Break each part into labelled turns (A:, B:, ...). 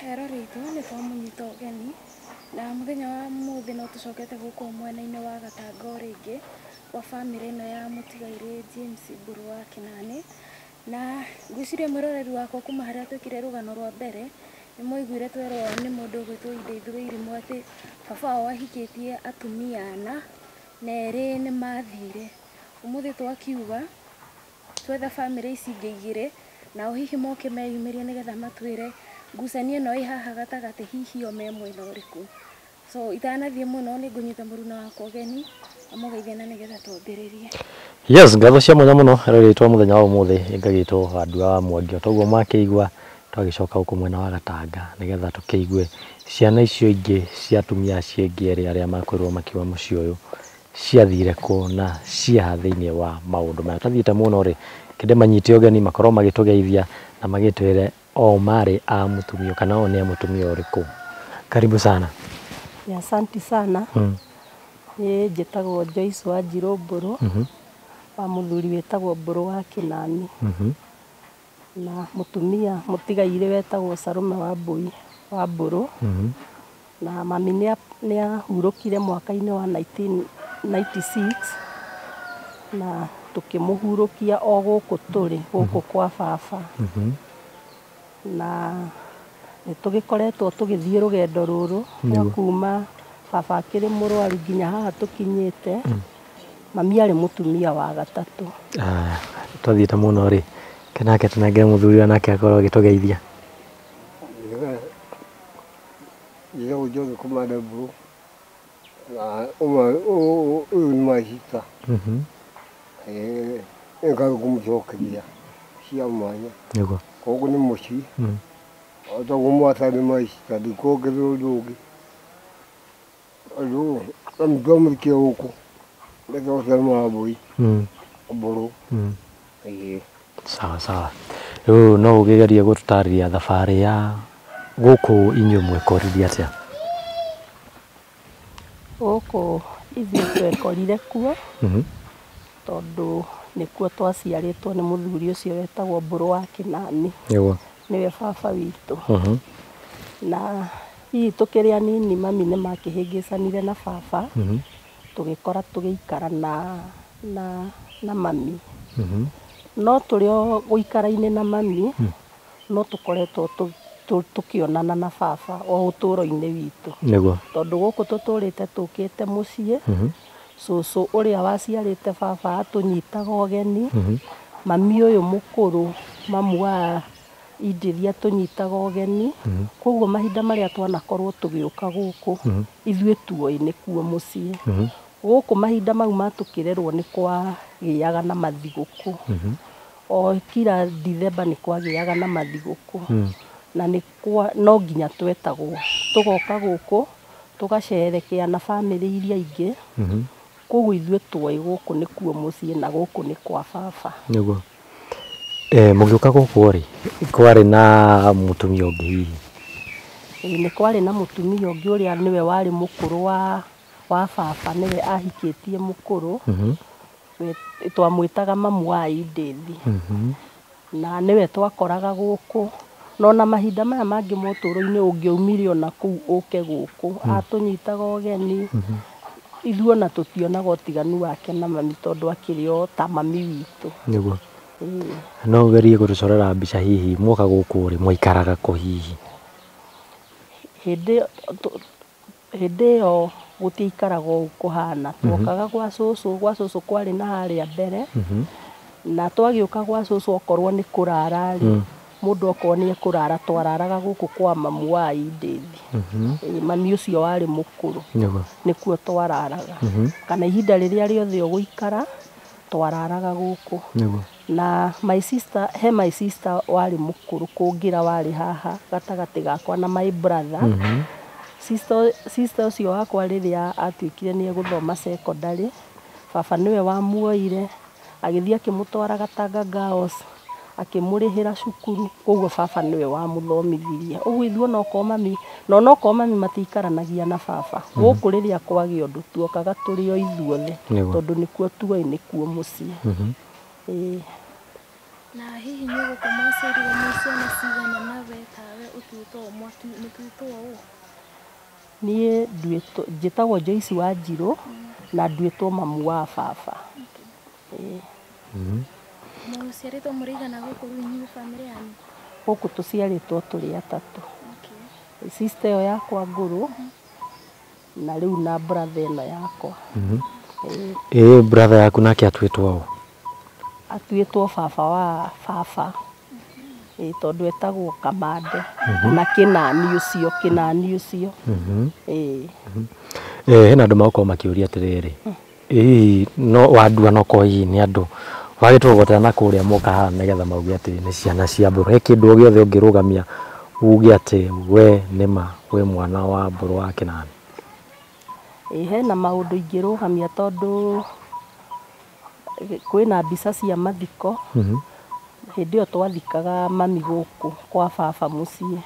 A: Erori aitũ nĩ twamũnyita ũgeni na mũthenya wa mũthĩ no tũcokete gũkũ mwena-inĩ wa Gatanga o rĩngĩ gwa bamĩrĩ ĩno ya mũtigairĩ James Mbũrũ wa Kĩnanĩ. Na ngwĩciria mwĩroreri wakwa kuma harĩa twekire rũgano rwa mbere nĩ mwaiguire twerwo nĩ mũndũ ũgwĩtwo Edith Wairimu atĩ baba wao ahikĩtie atumia ana na erĩ nĩ mathire. Ũmũthĩ twakiuga twetha bamĩrĩ ici ingĩ igĩrĩ nao hihi moke meyumĩrie nĩgetha matwĩre ngucanio ĩno ĩ haha gatagatĩ hihi o me mwena ũrĩkũ. So itanathiĩ mũno nĩ ngũnyita mũruna wakwa ũgeni amũgeithie na nĩgetha twambĩrĩrie.
B: Yes, ngatho cia mwanya mũno rĩrĩtwo mũthenya wa ũmũthĩ ngagĩtwo Wandua wa Mwangi. O toguo mwakĩigua twagĩcoka gũkũ mwena wa Gatanga nĩgetha tũkĩigue ciana icio ingĩ cia atumia acio angĩ erĩ arĩa makorirwo makiuma mũciĩ ũyũ ciathire kũ na ciaha thĩinĩ wa maũndũ maya. Tathiĩte mũno rĩ, kĩndĩ manyite ũgeni makorwo magĩtũgeithia na magĩtwĩre o marĩ a mũtumia kana o nĩ a mũtumia ũrĩkũ. Karibu sana.
C: Asante sana. Niĩ njĩtagwo Joyce Wanjirũ Mbũrũ wa mũthuri wĩtagwo Mbũrũ wa Kĩnani na mũtumia mũtigairĩ wetagwo Salome wa Mbũi wa Mbũrũ na mami nĩ ahurũkire mwaka-inĩ wa 1996 na tũkĩmũhurũkia o gũkũ tũrĩ gũkũ kwa baba na nĩ tũgĩkoretwo tũgĩthiĩ rũgendo rũrũ rwa kuma baba akĩrĩ mũrwaru nginya haha tũkinyĩte. Mami arĩ mũtumia wa gatatũ.
B: Twathiĩte mũno rĩ, kenake tũnengere mũthuri nake akorwo agĩtũgeithia.
D: Njĩtagwo Joseph Komanda Mbũrũ na ũyũ nĩ my sister. Nĩngaga kũmũcokeria cia mwanya.
B: Nĩguo.
D: Koguo nĩ mũciĩ o toguo mwathani my sister ndikuongerera ũndũ ũngĩ. Tondũ twamũthikia gũkũ etagwo Salome wa Mbũi Mbũrũ. Ĩĩ.
B: Sawa sawa. Rĩu no ũkĩgerie gũtũtarĩria thabarĩ ya gũkũ inyuĩ mwekorire atĩa?
C: Gũkũ ithuĩ twekorire kuo tondũ nĩkuo twaciarĩtwo nĩ mũthuri ũcio wetagwo Mbũrũ wa Kĩnani.
B: Nĩguo.
C: Nĩwe baba witũ. Na hihi tũkĩrĩ anini mami nĩ makĩhĩngĩcanire na baba tũgĩkora tũgĩikara na mami. No tũrĩ o gũikara-inĩ na mami no tũkoretwo tũkĩonana na baba o ũtũũro-inĩ witũ.
B: Nĩguo.
C: Tondũ gũkũ tũtũrĩte tũkĩte mũciĩ cũcũ ũrĩa waciarĩte baba atũnyitaga ũgeni, mami ũyũ mũkũrũ mamu wa Edith atũnyitaga ũgeni, koguo mahinda marĩa twanakorwo tũgĩũka gũkũ ithuĩ tuoĩ nĩkuo mũciĩ. Gũkũ mahinda mau matũkĩrerwo nĩ kwagĩaga na mathigũkũ. O kila Dithemba nĩ kwagĩaga na mathigũkũ na nĩ kwa no nginya twetagwo tũgoka gũkũ tũgacerekea na bamĩrĩ iria ingĩ. Koguo ithuĩ tuoĩ gũkũ nĩkuo mũciĩ na gũkũ nĩ kwa baba.
B: Nĩguo. Mũgĩũka gũkũ rĩ, kwarĩ na mũtumia ũngĩ hihi?
C: Nĩ kwarĩ na mũtumia ũngĩ ũrĩa nĩwe warĩ mũkũrũ wa baba, nĩwe ahikĩtie mũkũrũ. Twamwĩtaga mamu wa Edith. Na nĩwe twakoraga gũkũ. No na mahinda maya mangĩ ma ũtũũro-inĩ ũngĩaumire ona kũu ũke gũkũ atũnyitaga ũgeni. Ithuĩ ona tũtionaga ũtiganu wake na mami tondũ akĩrĩ o ta mami witũ.
B: Nĩguo. No ũgerie gũtũcorera mbica hihi mwoka gũkũ rĩ mwaikaraga kũ hihi?
C: Hĩndĩ ĩyo gũtiaikaraga ũũ kũhana. Twokaga gwa cũcũ, gwa cũcũ kwarĩ na harĩa mbere na twagĩũka gwa cũcũ okorwo nĩ kũrara rĩ, mũndũ okorwo nĩ ekũrara twararaga gũkũ kwa mamu wa Edith. Mami ũcio warĩ mũkũrũ. Nĩkuo twararaga. Kana ihinda rĩrĩa rĩothe ũgũikara twararaga gũkũ. Na my sister, he my sister warĩ mũkũrũ kũngĩra warĩ haha gatagatĩ gakwa na my brother. Sister ũcio wakwa rĩrĩa atuĩkire nĩ egũthoma secondary, baba nĩwe wamuoire agĩthiĩ akĩmũtwara Gatanga Girls akĩmũrĩhĩra cukuru, koguo baba nĩwe wamũthomithirie. Ũguo ithuĩ onokorwo mami, na onokorwo mami matiikaranagia na baba, gũkũ rĩrĩa kwagĩa ũndũ tuokaga tũrĩ o ithuothe tondũ nĩkuo tuoĩ nĩkuo mũciĩ.
A: Na hihi nĩ ũgũkũ mwaciarirwo mwĩ ciana cigana na we tawe ũtuĩke Mũtuĩtwo mũtuĩtwo ũũ?
C: Niĩ nduĩtwo, njĩtagwo Joyce Wanjirũ na nduĩtwo mamu wa baba. Ĩĩ.
A: Mũciarĩtwo mũrĩ aigana gũkũ rĩu inyuĩ bamĩrĩ yanyu?
C: Gũkũ tũciarĩtwo tũrĩ atatũ.
A: Okay.
C: Sister ĩyo yakwa ngũrũ na rĩu na brother ĩno yakwa. Ĩĩ.
B: Ĩĩ brother yaku nake atuĩtwo ũũ?
C: Atuĩtwo baba wa baba. Ĩĩ tondũ etagwo Kamande na Kĩnani ũcio, Kĩnani ũcio. Ĩĩ.
B: Hena andũ magũkorwo makĩũria atĩrĩrĩ, hihi no wandua no korwo hihi nĩ andũ wagĩtũgotera na kũrĩa moka haha nĩgetha mauge atĩ nĩ ciana cia Mbũrũ. He kĩndũ o gĩothe ũngĩrũgamia uge atĩ we nĩma wĩ mwana wa Mbũrũ wa Kĩnani?
C: Ĩĩ hena maũndũ ingĩrũgamia tondũ kwĩna mbica cia mathiko. Hĩndĩ ĩyo twathikaga mami gũkũ kwa baba mũciĩ.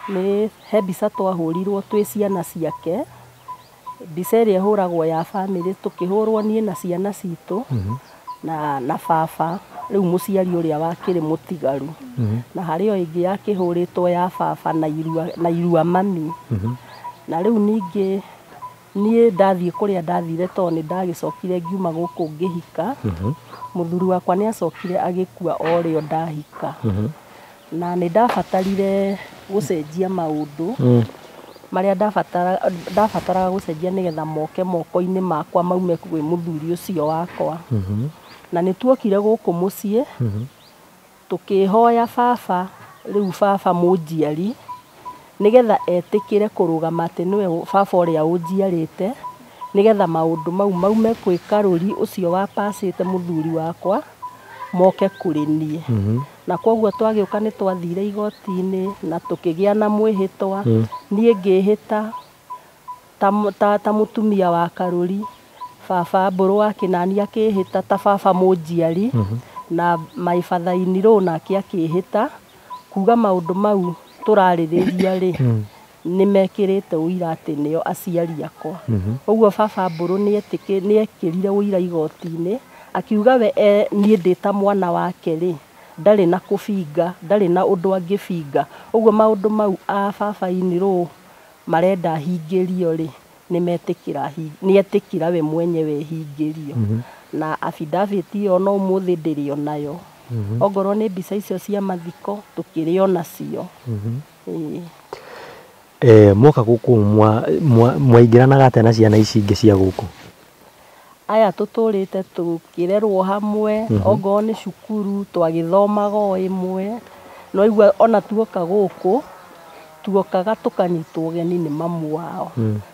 C: Nĩ he mbica twahũrirwo twĩ ciana ciake, mbica ĩrĩa ĩhũragwo ya bamĩrĩ tũkĩhũrwo niĩ na ciana citũ na baba rĩu mũciari ũrĩa wakĩrĩ mũtigaru. Na harĩ o ĩngĩ yakĩhũrĩtwo ya baba na irua mami. Na rĩu ningĩ niĩ ndathiĩ kũrĩa ndathire tondũ nĩ ndagĩcokire ngiuma gũkũ ngĩhika. Mũthuri wakwa nĩ acokire agĩkua o rĩo ndahika. Na nĩ ndabatarire gũcenjia maũndũ marĩa ndabataraga gũcenjia nĩgetha moke moko-inĩ makwa maume kwĩ mũthuri ũcio wakwa. Na nĩ tuokire gũkũ mũciĩ tũkĩhoya baba, rĩu baba mũnjiari, nĩgetha etĩkĩre kũrũgama atĩ nĩwe baba ũrĩa ũnjiarĩte, nĩgetha maũndũ mau maume kwĩ Karũri ũcio wapacĩte mũthuri wakwa moke kũrĩ niĩ. Na koguo twagĩũka nĩ twathire igoti-inĩ na tũkĩgĩa na mwĩhĩtwa. Niĩ ngĩhĩta ta mũtumia wa Karũri, baba Mbũrũ wa Kĩnani akĩhĩta ta baba mũnjiari, na my father in law nake akĩhĩta kuga maũndũ mau tũrarĩrĩria rĩ nĩ mekĩrĩte ũira atĩ nĩo aciari akwa. Ũguo baba Mbũrũ nĩ ekĩrire ũira igoti-inĩ akiuga we niĩ ndĩ ta mwana wake rĩ ndarĩ na kũbinga, ndarĩ na ũndũ angĩbinga. Ũguo maũndũ mau a baba in law marenda hingĩrio rĩ nĩ metĩkĩra, nĩ etĩkĩra we mwenyewe hingĩrio. Na affidavit ĩyo no ũmũthĩ ndĩrĩ o nayo. Ongorwo nĩ mbica icio cia mathiko tũkĩrĩ o nacio. Ĩĩ.
B: Moka gũkũ mwaingĩranaga atĩa na ciana ici ingĩ cia gũkũ?
C: Aya tũtũrĩte tũkĩrerwo hamwe, ongorwo nĩ cukuru twagĩthomaga o ĩmwe. No igua ona tuoka gũkũ tuokaga tũkanyitwo ũgeni nĩ mamu wao.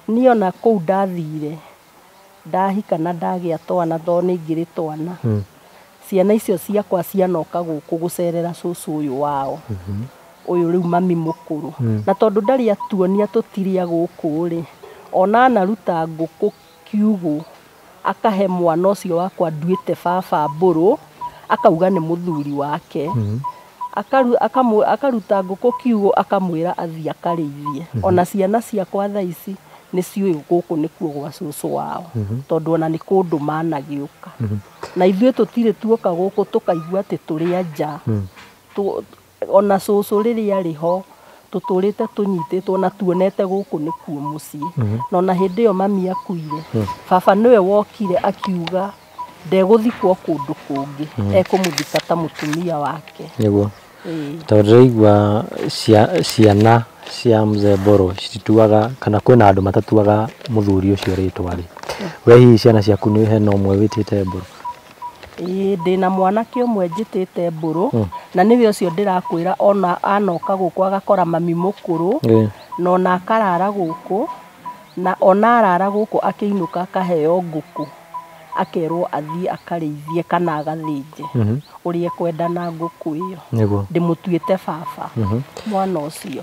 C: Niĩ ona kũu ndathire ndahika na ndagĩa twana tondũ nĩ ingĩrĩ twana, ciana icio ciakwa cianoka gũkũ gũcerera cũcũ ũyũ wao ũyũ rĩu mami mũkũrũ. Na tondũ ndarĩ atuonia tũtirĩ a gũkũ rĩ, ona anaruta ngũkũ kiugũ akahe mwana ũcio wakwa nduĩte baba Mbũrũ, akauga nĩ mũthuri wake. Akaruta ngũkũ kiugũ akamwĩra athiĩ akarĩithie. Ona ciana ciakwa thaa ici nĩ ciũĩ gũkũ nĩkuo gwa cũcũ wao, tondũ ona nĩ kũndũ managĩũka. Na ithuĩ tũtirĩ tuoka gũkũ tũkaigua atĩ tũrĩ a nja. Ona cũcũ rĩrĩa arĩ ho tũtũrĩte tũnyitĩtwo na tuonete gũkũ nĩkuo mũciĩ. Na ona hĩndĩ ĩyo mami akuire, baba nĩwe wokire akiuga ndegũthikwo kũndũ kũngĩ, ekũmũthika ta mũtumia wake.
B: Nĩguo.
C: Ĩĩ.
B: Tondũ ndĩraigua ciana cia mzee Mbũrũ citituaga kana kwĩna andũ matatuaga mũthuri ũcio rĩtwa rĩ. We hihi ciana ciaku nĩ hena ũmwe wĩtĩte Mbũrũ?
C: Ĩĩ ndĩna mwanake ũmwe njĩtĩte Mbũrũ, na nĩwe ũcio ndĩrakwĩra ona anoka gũkũ agakora mami mũkũrũ, na ona akarara gũkũ, na ona arara gũkũ akĩinũka akaheo ngũkũ akerwo athiĩ akarĩithie kana agathĩnje ũrĩa ekwenda na ngũkũ ĩyo. Ndĩmũtuĩte baba mwana ũcio.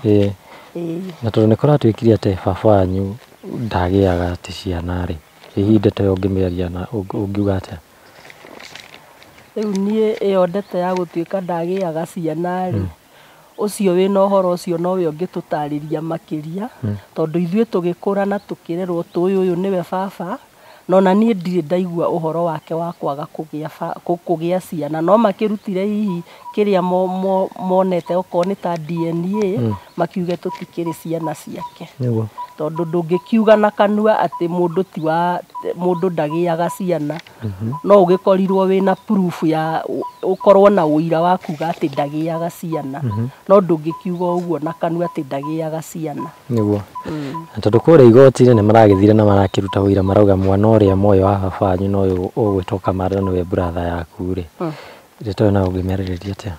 C: Ĩĩ.
B: Na tondũ nĩ kũratuĩkire atĩ baba wanyu ndagĩaga atĩ ciana rĩ, hihi ndeto ĩyo ũngĩmĩaria na ũngiuga atĩa?
C: Rĩu niĩ ĩyo ndeto ya gũtuĩka ndagĩaga ciana rĩ, ũcio wĩna ũhoro ũcio nowe ũngĩtũtarĩria makĩria, tondũ ithuĩ tũgĩkũra na tũkĩrerwo tũĩ ũyũ nĩwe baba. No na niĩ ndirĩ ndaigua ũhoro wake wa kwaga kũgĩa ciana, no makĩrutire hihi kĩrĩa monete okorwo nĩ ta DNA, makiuge tũtikĩrĩ ciana ciake.
B: Nĩguo.
C: Tondũ ndũngĩkiuga na kanua atĩ mũndũ ti wa mũndũ ndagĩaga ciana, no ũgĩkorirwo wĩna proof ya ũkorwo na ũira wa kuga atĩ ndagĩaga ciana, no ndũngĩkiuga ũguo na kanua atĩ ndagĩaga ciana.
B: Nĩguo. Tondũ kũrĩa igoti-inĩ nĩ maragĩthire na marakĩruta ũira, marauga mwana ũrĩa moĩ wa baba wanyu na ũyũ ũgwĩtwo Kamande na nĩwe brother yaku rĩ, ndeto ĩyo nawe ũngĩmĩarĩrĩria atĩa?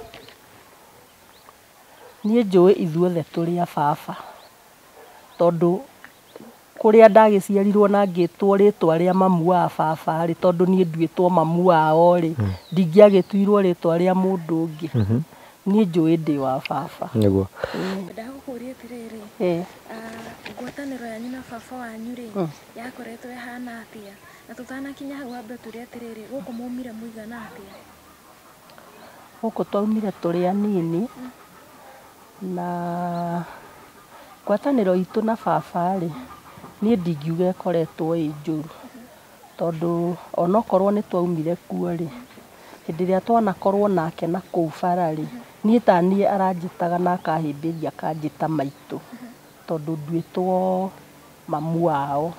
C: Niĩ njũĩ ithuothe tũrĩ a baba, tondũ kũrĩa ndagĩciarirwo na ngĩtwo rĩtwa rĩa mamu wa baba rĩ, tondũ niĩ nduĩtwo mamu wao rĩ, ndingĩagĩtuirwo rĩtwa rĩa mũndũ ũngĩ. Niĩ njũĩ ndĩ wa baba.
B: Nĩguo.
A: Ndagũkũria atĩrĩrĩ, ngwatanĩro yanyu na baba wanyu rĩ, yakoretwo ĩhana atĩa? Na tũtanakinya hau wambe ũtwĩre atĩrĩrĩ, gũkũ maumire mũigana atĩa?
C: Gũkũ twaumire tũrĩ anini, na ngwatanĩro itũ na baba rĩ, niĩ ndingiuga ĩkoretwo ĩ njũru, tondũ onokorwo nĩ twaumire kuo rĩ, hĩndĩ ĩrĩa twanakorwo nake na kũu bara rĩ, niĩ ta niĩ aranjĩtaga na akahĩmbĩria akanjĩta maitũ, tondũ nduĩtwo mamu wao.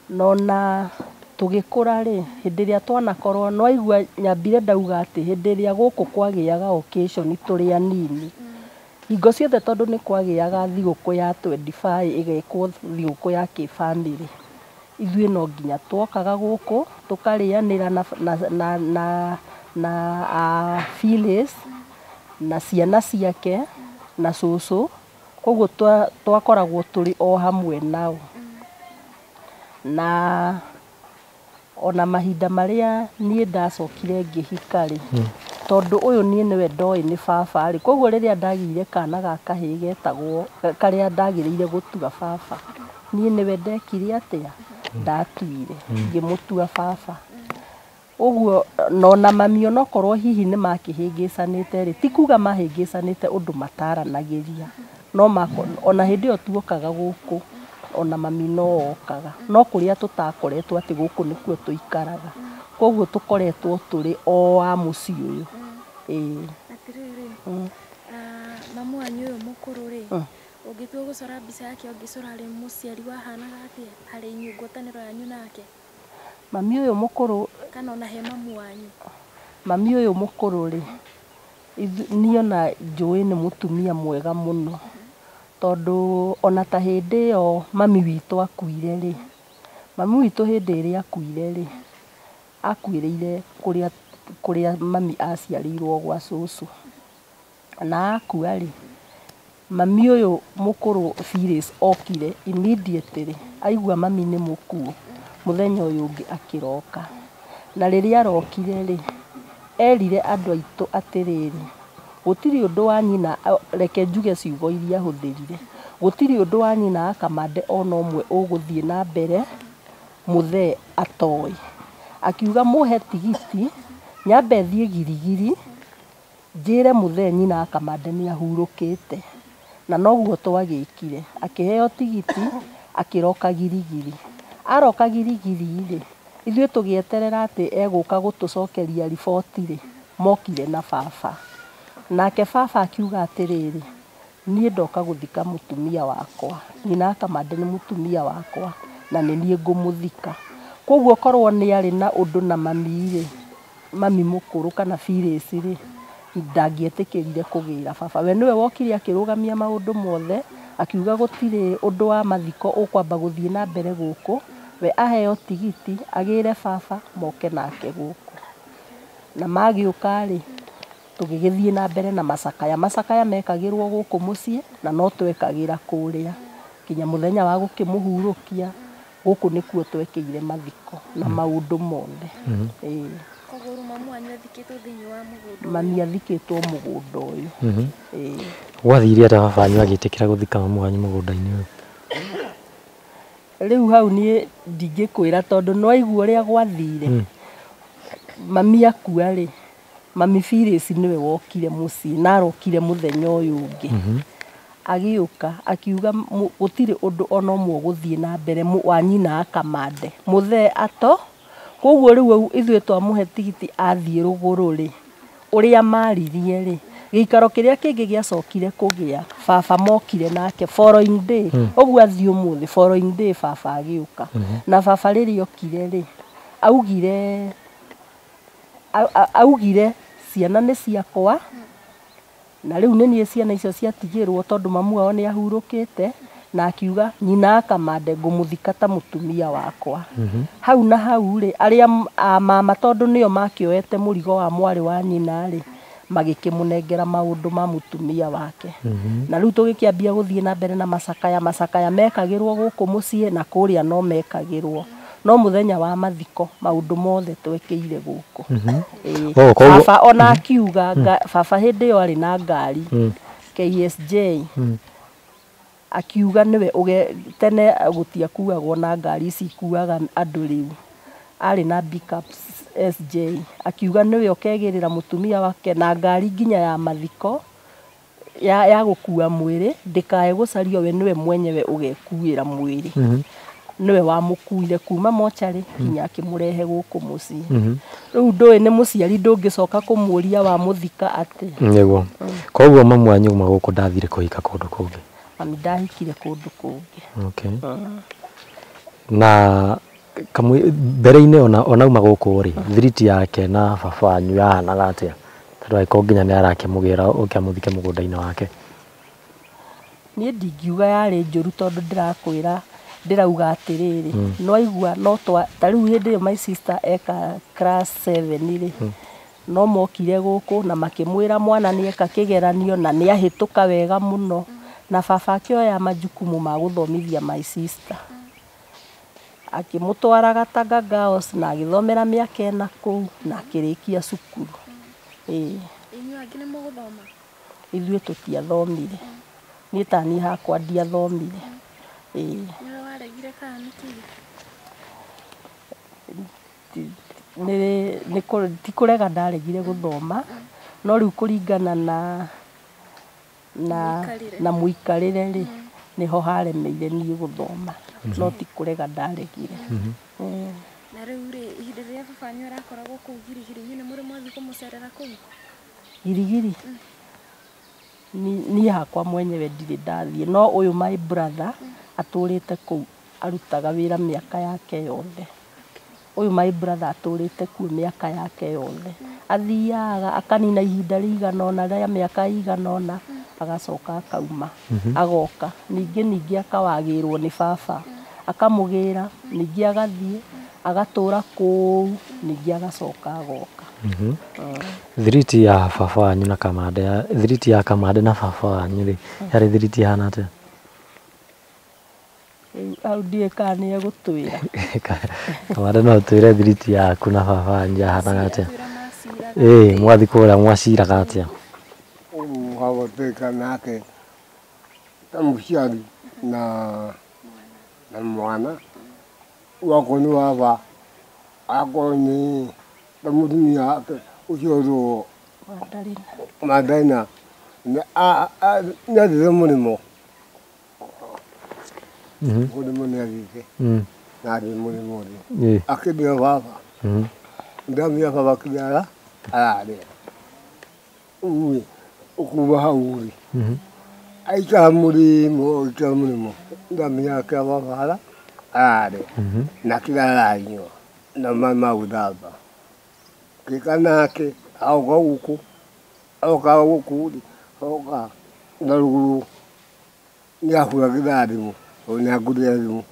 C: No na tũgĩkũra rĩ, hĩndĩ ĩrĩa twanakorwo, no aigua nyambire ndauga atĩ hĩndĩ ĩrĩa gũkũ kwagĩaga occasion tũrĩ anini, hingo ciothe tondũ nĩ kwagĩaga thigũkũ ya 25 ĩgekwo thigũkũ ya kĩbamĩrĩ, ithuĩ no nginya twokaga gũkũ tũkarĩanĩra na Phyllis na ciana ciake na cũcũ, koguo twakoragwo tũrĩ o hamwe nao. Na ona mahinda marĩa niĩ ndacokire ngĩhika rĩ, tondũ ũyũ niĩ nĩwe ndoĩ nĩ baba rĩ, koguo rĩrĩa ndagĩire kana ga kahĩĩ getagwo karĩa ndagĩrĩire gũtua baba, niĩ nĩwe ndekire atĩa, ndatuire ngĩmũtua baba. Ũguo nona mami onokorwo hihi nĩ makĩhĩngĩcanĩte rĩ, ti kuga mahĩngĩcanĩte ũndũ mataranagĩria, no ona hĩndĩ ĩyo tuokaga gũkũ ona mami no okaga, no kũrĩa tũtakoretwo atĩ gũkũ nĩkuo tũikaraga, koguo tũkoretwo tũrĩ o a mũciĩ ũyũ. Ĩĩ.
A: Atĩrĩrĩ, mamu wanyu ũyũ mũkũrũ rĩ, ũngĩtua gũcora mbica yake ũngĩcora arĩ mũciari wahanaga atĩa harĩ inyuĩ, ngwatanĩro yanyu nake?
C: Mami ũyũ mũkũrũ,
A: kana ona he mamu wanyu?
C: Mami ũyũ mũkũrũ rĩ, niĩ ona njũĩ nĩ mũtumia mwega mũno, tondũ ona ta hĩndĩ ĩyo mami witũ akuire rĩ, mami witũ hĩndĩ ĩrĩa akuire rĩ, akuĩrĩire kũrĩa mami aciarĩirwo gwa cũcũ. Na akua rĩ, mami ũyũ mũkũrũ Phyllis okire immediately, aigua mami nĩ mũkuũ, mũthenya ũyũ ũngĩ akĩroka. Na rĩrĩa arokire rĩ, erire andũ aitũ atĩrĩrĩ, gũtirĩ ũndũ wa nyina, reke njuge ciugo iria ahũthĩrire, gũtirĩ ũndũ wa nyina Kamande ona ũmwe ũgũthiĩ na mbere mũthee atoĩ. Akiuga mũhe tigiti nyambe thiĩ Girigiri njĩre mũthee nyina Kamande nĩ ahurũkĩte. Na noguo twagĩkire, akĩheo tigiti akĩroka Girigiri. Aroka Girigiri rĩ, ithuĩ tũgĩeterera atĩ egũka gũtũcokeria riboti rĩ, mokire na baba. Nake baba akiuga atĩrĩrĩ, niĩ ndoka gũthika mũtumia wakwa, nyina Kamande nĩ mũtumia wakwa na nĩ niĩ ngũmũthika. Koguo korwo nĩ arĩ na ũndũ na mami rĩ, mami mũkũrũ kana Phyllis rĩ, ndangĩetĩkĩrire kũgĩra baba. We nĩwe wokire akĩrũgamia maũndũ mothe, akiuga gũtirĩ ũndũ wa mathiko ũkwamba gũthiĩ na mbere gũkũ, we aheo tigiti agĩre baba moke nake gũkũ. Na magĩũka rĩ, tũgĩgĩthiĩ na mbere na macakaya. Macakaya mekagĩrwo gũkũ mũciĩ na no twekagĩra kũrĩa nginya mũthenya wa gũkĩmũhurũkia. Gũkũ nĩkuo twekĩire mathiko na maũndũ mothe. Ĩĩ.
A: Koguo mamu wanyu athikĩtwo thĩinĩ wa mũgũnda ũyũ?
C: Mami athikĩtwo mũgũnda ũyũ. Ĩĩ.
B: Gwathire atĩa baba wanyu agĩtĩkĩra gũthika mamu wanyu mũgũnda-inĩ ũyũ?
C: Rĩu hau niĩ ndingĩkwĩra tondũ nĩ waigua ũrĩa gwathire. Mami akua rĩ, mami Phyllis nĩwe wokire mũciĩ na arokire mũthenya ũyũ ũngĩ. Agĩũka akiuga gũtirĩ ũndũ ona ũmwe ũgũthiĩ na mbere wa nyina akamande mũthee ato. Koguo rĩu ithuĩ twamũhe tigiti athiĩ rũgũrũ rĩ, ũrĩa maririe rĩ, gĩikaro kĩrĩa kĩngĩ gĩacokire kũgĩa baba mokire nake following day. Ũguo athiĩ ũmũthĩ following day baba agĩũka. Na baba rĩrĩa okire rĩ, augire ciana nĩ ciakwa na rĩu nĩ niĩ ciana icio ciatigĩrwo tondũ mamu wao nĩ ahurũkĩte, na akiuga nyina akamande ngũmũthika ta mũtumia wakwa. Hau na hau rĩ, arĩa a mama tondũ nĩo makĩoete mũrigo wa mwarĩ wa nyina rĩ, magĩkĩmũnengera maũndũ ma mũtumia wake. Na rĩu tũgĩkĩambia gũthiĩ na mbere na macakaya. Macakaya mekagĩrwo gũkũ mũciĩ na kũrĩa no mekagĩrwo, no mũthenya wa mathiko maũndũ mothe twekĩire gũkũ. Baba ona akiuga baba hĩndĩ ĩyo arĩ na ngari KSJ, akiuga nĩwe tene gũtiakuagwo na ngari ici ikuaga andũ rĩu, arĩ na pickup SJ, akiuga nĩwe ũkegĩrĩra mũtumia wake na ngari nginya ya mathiko ya gũkua mwĩrĩ ndĩkae gũcario, we nĩwe mwenyewe ũgekuĩra mwĩrĩ. Nĩwe wamũkuire kuma mocarĩ nginya akĩmũrehe gũkũ mũciĩ. Rĩu ndũĩ nĩ mũciari ndũngĩcoka kũmũria wamũthika atĩa.
B: Nĩguo. Koguo mamu wanyu uma gũkũ ndathire kũhika kũndũ kũngĩ?
C: Mami ndahikire kũndũ kũngĩ.
B: Okay. Na mbere-inĩ ona uma gũkũ rĩ, thiriti yake na baba wanyu yahanaga atĩa? Tondũ angĩkorwo nginya nĩ arakĩmũgĩra ũke amũthike mũgũnda-inĩ wake.
C: Niĩ ndingiuga yarĩ njũru tondũ ndĩrakwĩra ndĩrauga atĩrĩrĩ, no aigua no ta rĩu hĩndĩ ĩyo my sister eka class 7 rĩ, no mokire gũkũ na makĩmwĩra mwana nĩ eka kĩgeranio na nĩ ahĩtũka wega mũno, na baba akĩoya majukumu ma gũthomithia my sister. Akĩmũtwara Gatanga Girls na agĩthomera mĩaka ĩna kũu na akĩrĩkia cukuru.
A: Inyuĩ angĩ nĩ mũgũthoma?
C: Ithuĩ tũtiathomire. Niĩ ta niĩ hakwa ndiathomire.
A: Nĩwe waregire kana nĩkĩ?
C: Ti kũrega ndaregire gũthoma, no rĩu kũringana na mũikarĩre rĩ, nĩho haremeire niĩ gũthoma, no ti kũrega ndaregire.
A: Na rĩu rĩ, ihinda rĩrĩa baba wanyu arakoragwo kũu Girigiri, inyuĩ nĩ mũrĩ mwathiĩ kũmũcerera kũu?
C: Girigiri? Niĩ hakwa mwenyewe ndirĩ ndathiĩ, no ũyũ my brother atũrĩte kũu arutaga wĩra mĩaka yake yothe. Ũyũ my brother atũrĩte kuo mĩaka yake yothe. Athiaga akanina ihinda rĩigana ũna rĩa mĩaka ĩigana ũna, agacoka akauma, agoka. Ningĩ akawagĩrwo nĩ baba, akamũgĩra, ningĩ agathiĩ, agatũra kũu, ningĩ agacoka agoka.
B: Thiriti ya baba wanyu na Kamande, thiriti ya Kamande na baba wanyu rĩ, yarĩ thiriti ihana atĩa?
C: Hau ndiũĩ kana nĩ egũtwĩra.
B: Kamande no ũtwĩre thiriti yaku na baba wanyu yahanaga atĩa? Ĩĩ, mwathiĩ kũrĩa mwaciraga atĩa?
D: Ũguo hagũtuĩka nake ta mũciari na mwana wakwa nĩ baba, akorwo nĩ ta mũtumia wake ũcio ũrĩ Mandarina nĩ athiĩte mũrĩmo. Mũrĩmo nĩ athiĩte na athiĩ mũrĩmo rĩ, akĩmbĩra baba, ndamwĩra baba kĩrĩa ararĩa. Rĩu ũkuuma hau rĩ, aikara mũrĩmo, aikara mũrĩmo, ndamenya kĩrĩa baba ararĩa na kĩrĩa aranyua na maĩ ma gũthamba. Ngĩka nake agoka gũkũ, agoka gũkũ rĩ, agoka na rũgũrũ nĩ ahũragĩra thimũ, tondũ nĩ angũrĩra thimũ.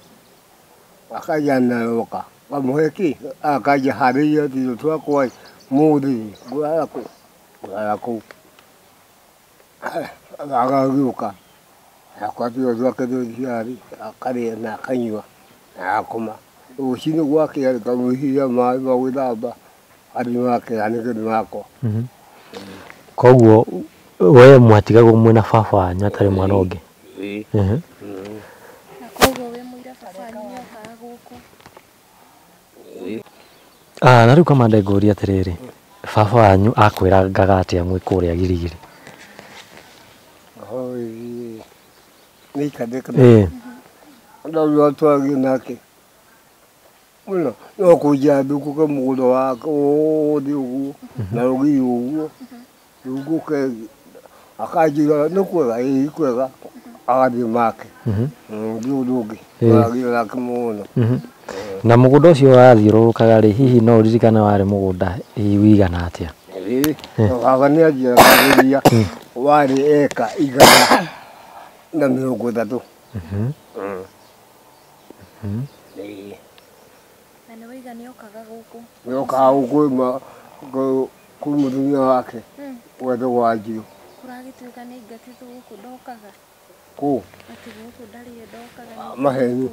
D: Akaja naroka, kamũhe kĩ, akaja harĩria tũirio twakwa mũthĩ ngũrara kũ, ngũrara kũu. Agagĩũka, akwa tũirio twake tũciarĩ, akarĩa na akanyua na agakoma. Rũcinĩ gwakĩa ngamũhihia maĩ ma gwĩthamba, athiĩ makĩra nĩkĩo makwa.
B: Koguo we mwatigagwo mwĩna baba wanyu atarĩ mwana ũngĩ?
A: Na koguo wĩ mũira baba wanyu nĩokaga gũkũ?
B: Na rĩu Kamande ngũrie atĩrĩrĩ, baba wanyu akwĩrangaga atĩa mwĩ kũrĩa Girigiri?
D: Ũhoro wĩgiĩ Nĩ ikande kana twaragia nake mũno no kũnjia ndũkũke mũgũnda wake wothe ũguo na rũgiri ũguo rũngũke akanjĩra nĩ kwega ĩĩ kwega agathiĩ make ndi ũndũ ũngĩ twaragia nake mũno.
B: Na mũgũnda ũcio wathiũrũrũkaga rĩ, hihi no ũririkane warĩ mũgũnda hihi wĩigana atĩa?
D: Baba nĩ anjĩragĩria warĩ eka 130.
A: Na nĩ waiga nĩ okaga gũkũ?
D: Nĩ okaga gũkũ kwĩ mũtumia wake wetagwo Wanjirũ.
A: Kũragĩtuĩka nĩ aingatĩtwo gũkũ ndokaga?
D: Kũ?
A: Atĩ gũkũ ndarĩ ndokaga.
D: Maheni.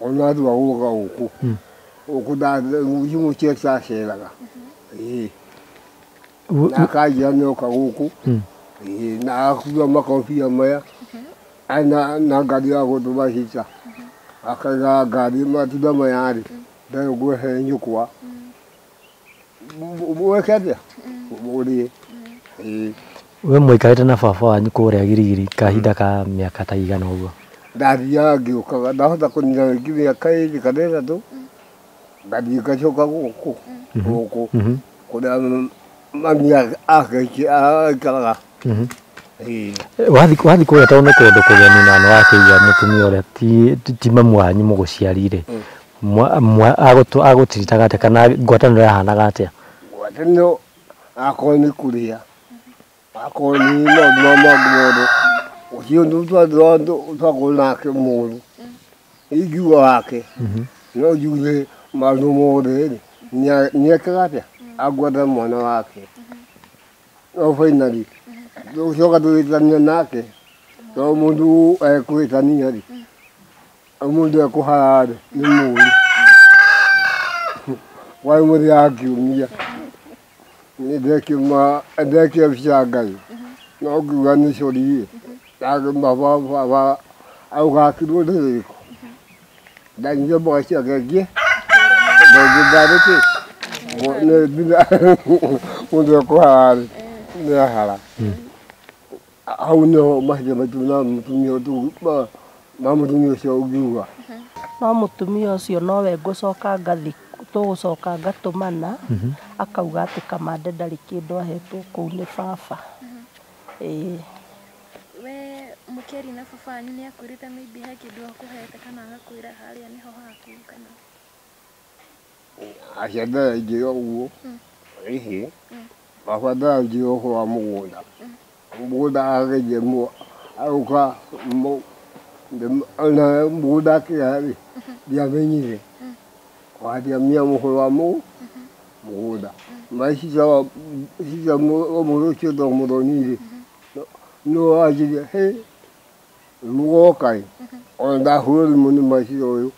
D: Ona andũ a gũka gũkũ gũkũ mũciĩ aceraga na akanjĩra nĩ oka gũkũ na akua makobia maya na ngari ya gũtũma cica akaiga ngari matunda maya rĩ ndarĩ ngũhe nyũkwa weke atĩa ũrĩe.
B: We mũikarĩte na baba wanyu kũrĩa Girigiri kahinda ka mĩaka ta igana ũguo?
D: Ndathiaga ngĩũkaga ndahota kũnina rĩngĩ mĩaka 2 kana 3 ngathiĩ ngacoka gũkũ gũkũ kũrĩa mami ake aikaraga.
B: Wathiĩ kũrĩa tondũ nĩ kũndũ kũgeni na nĩ wakĩigua mũtumia ũrĩa ti mamu wanyu mũgũciarire agũtiritaga atĩa kana ngwatanĩro yahanaga atĩa?
D: Ngwatanĩro akorwo nĩ kũrĩa akorwo nĩ maũndũ ma mangĩ mothe ũcio ũndũ twakorwo nake mũũru ingiuga wake no njuge maũndũ mothe rĩ nĩekaga atĩa angwata mwana wake no finally tũgĩcoka tũgĩtania nake to mũndũ ekwĩtania rĩ mũndũ ekũhara rĩ nĩ mũũru warĩ mũthenya wa kiumia nĩ ndekire mbica Ngai no ngiuga nĩ cori baba augakirwo nĩ rĩrĩkũ ndanyire mboga ciake ngĩ ndarĩ kĩ mũndũ ekũhara rĩ nĩ ahara hau nĩho mahinda maitũ na mũtumia ma mũtumia ũcio ũngiuga.
C: No mũtumia ũcio nowe ngũcoka ngathi tũgũcoka ngatũmana akauga atĩ Kamande ndarĩ kĩndũ ahetwo kũu nĩ baba. Ĩĩ.
A: We mũkĩaria na baba wanyu nĩ akwĩrĩte maybe he kĩndũ akũhete kana agakwĩra harĩa nĩho haku kana?
D: Acia ndaranjĩra ũguo ĩhĩ baba ndaranjĩra ũhoro wa mũgũnda mũgũnda agerie agũka ona mũgũnda akĩgaya rĩ ndiamenyire wandiamia mũhoro wa mũgũnda macica mũndũ ũcio to mũthoni rĩ no wanjĩria hĩ mũgoka ĩ ona ndahũra thimũ nĩ macica ũyũ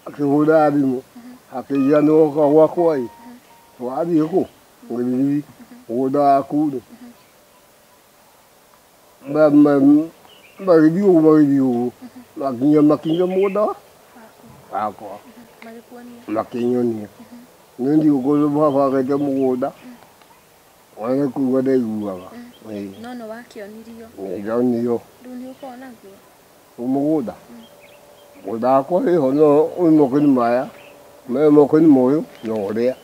D: akĩhũra thimũ akĩnjĩra nĩwoka gwakwa ĩ wathiĩ kũ Gĩthiri mũgũnda waku rĩ magĩthiĩ ũguo magĩthiĩ ũguo makinya makinya mũgũnda wakwa makĩnyonia nĩ ndigũkorwo baba agete mũgũnda ona nĩ kũigua ndaiguaga.
A: No nĩ wakĩonirio?
D: Nĩndonirio.
A: Rĩu nĩ ũkoragwo naguo?
D: Mũgũnda mũgũnda wakwa wĩho no wĩ moko-inĩ maya me moko-inĩ ma ũyũ na ũrĩa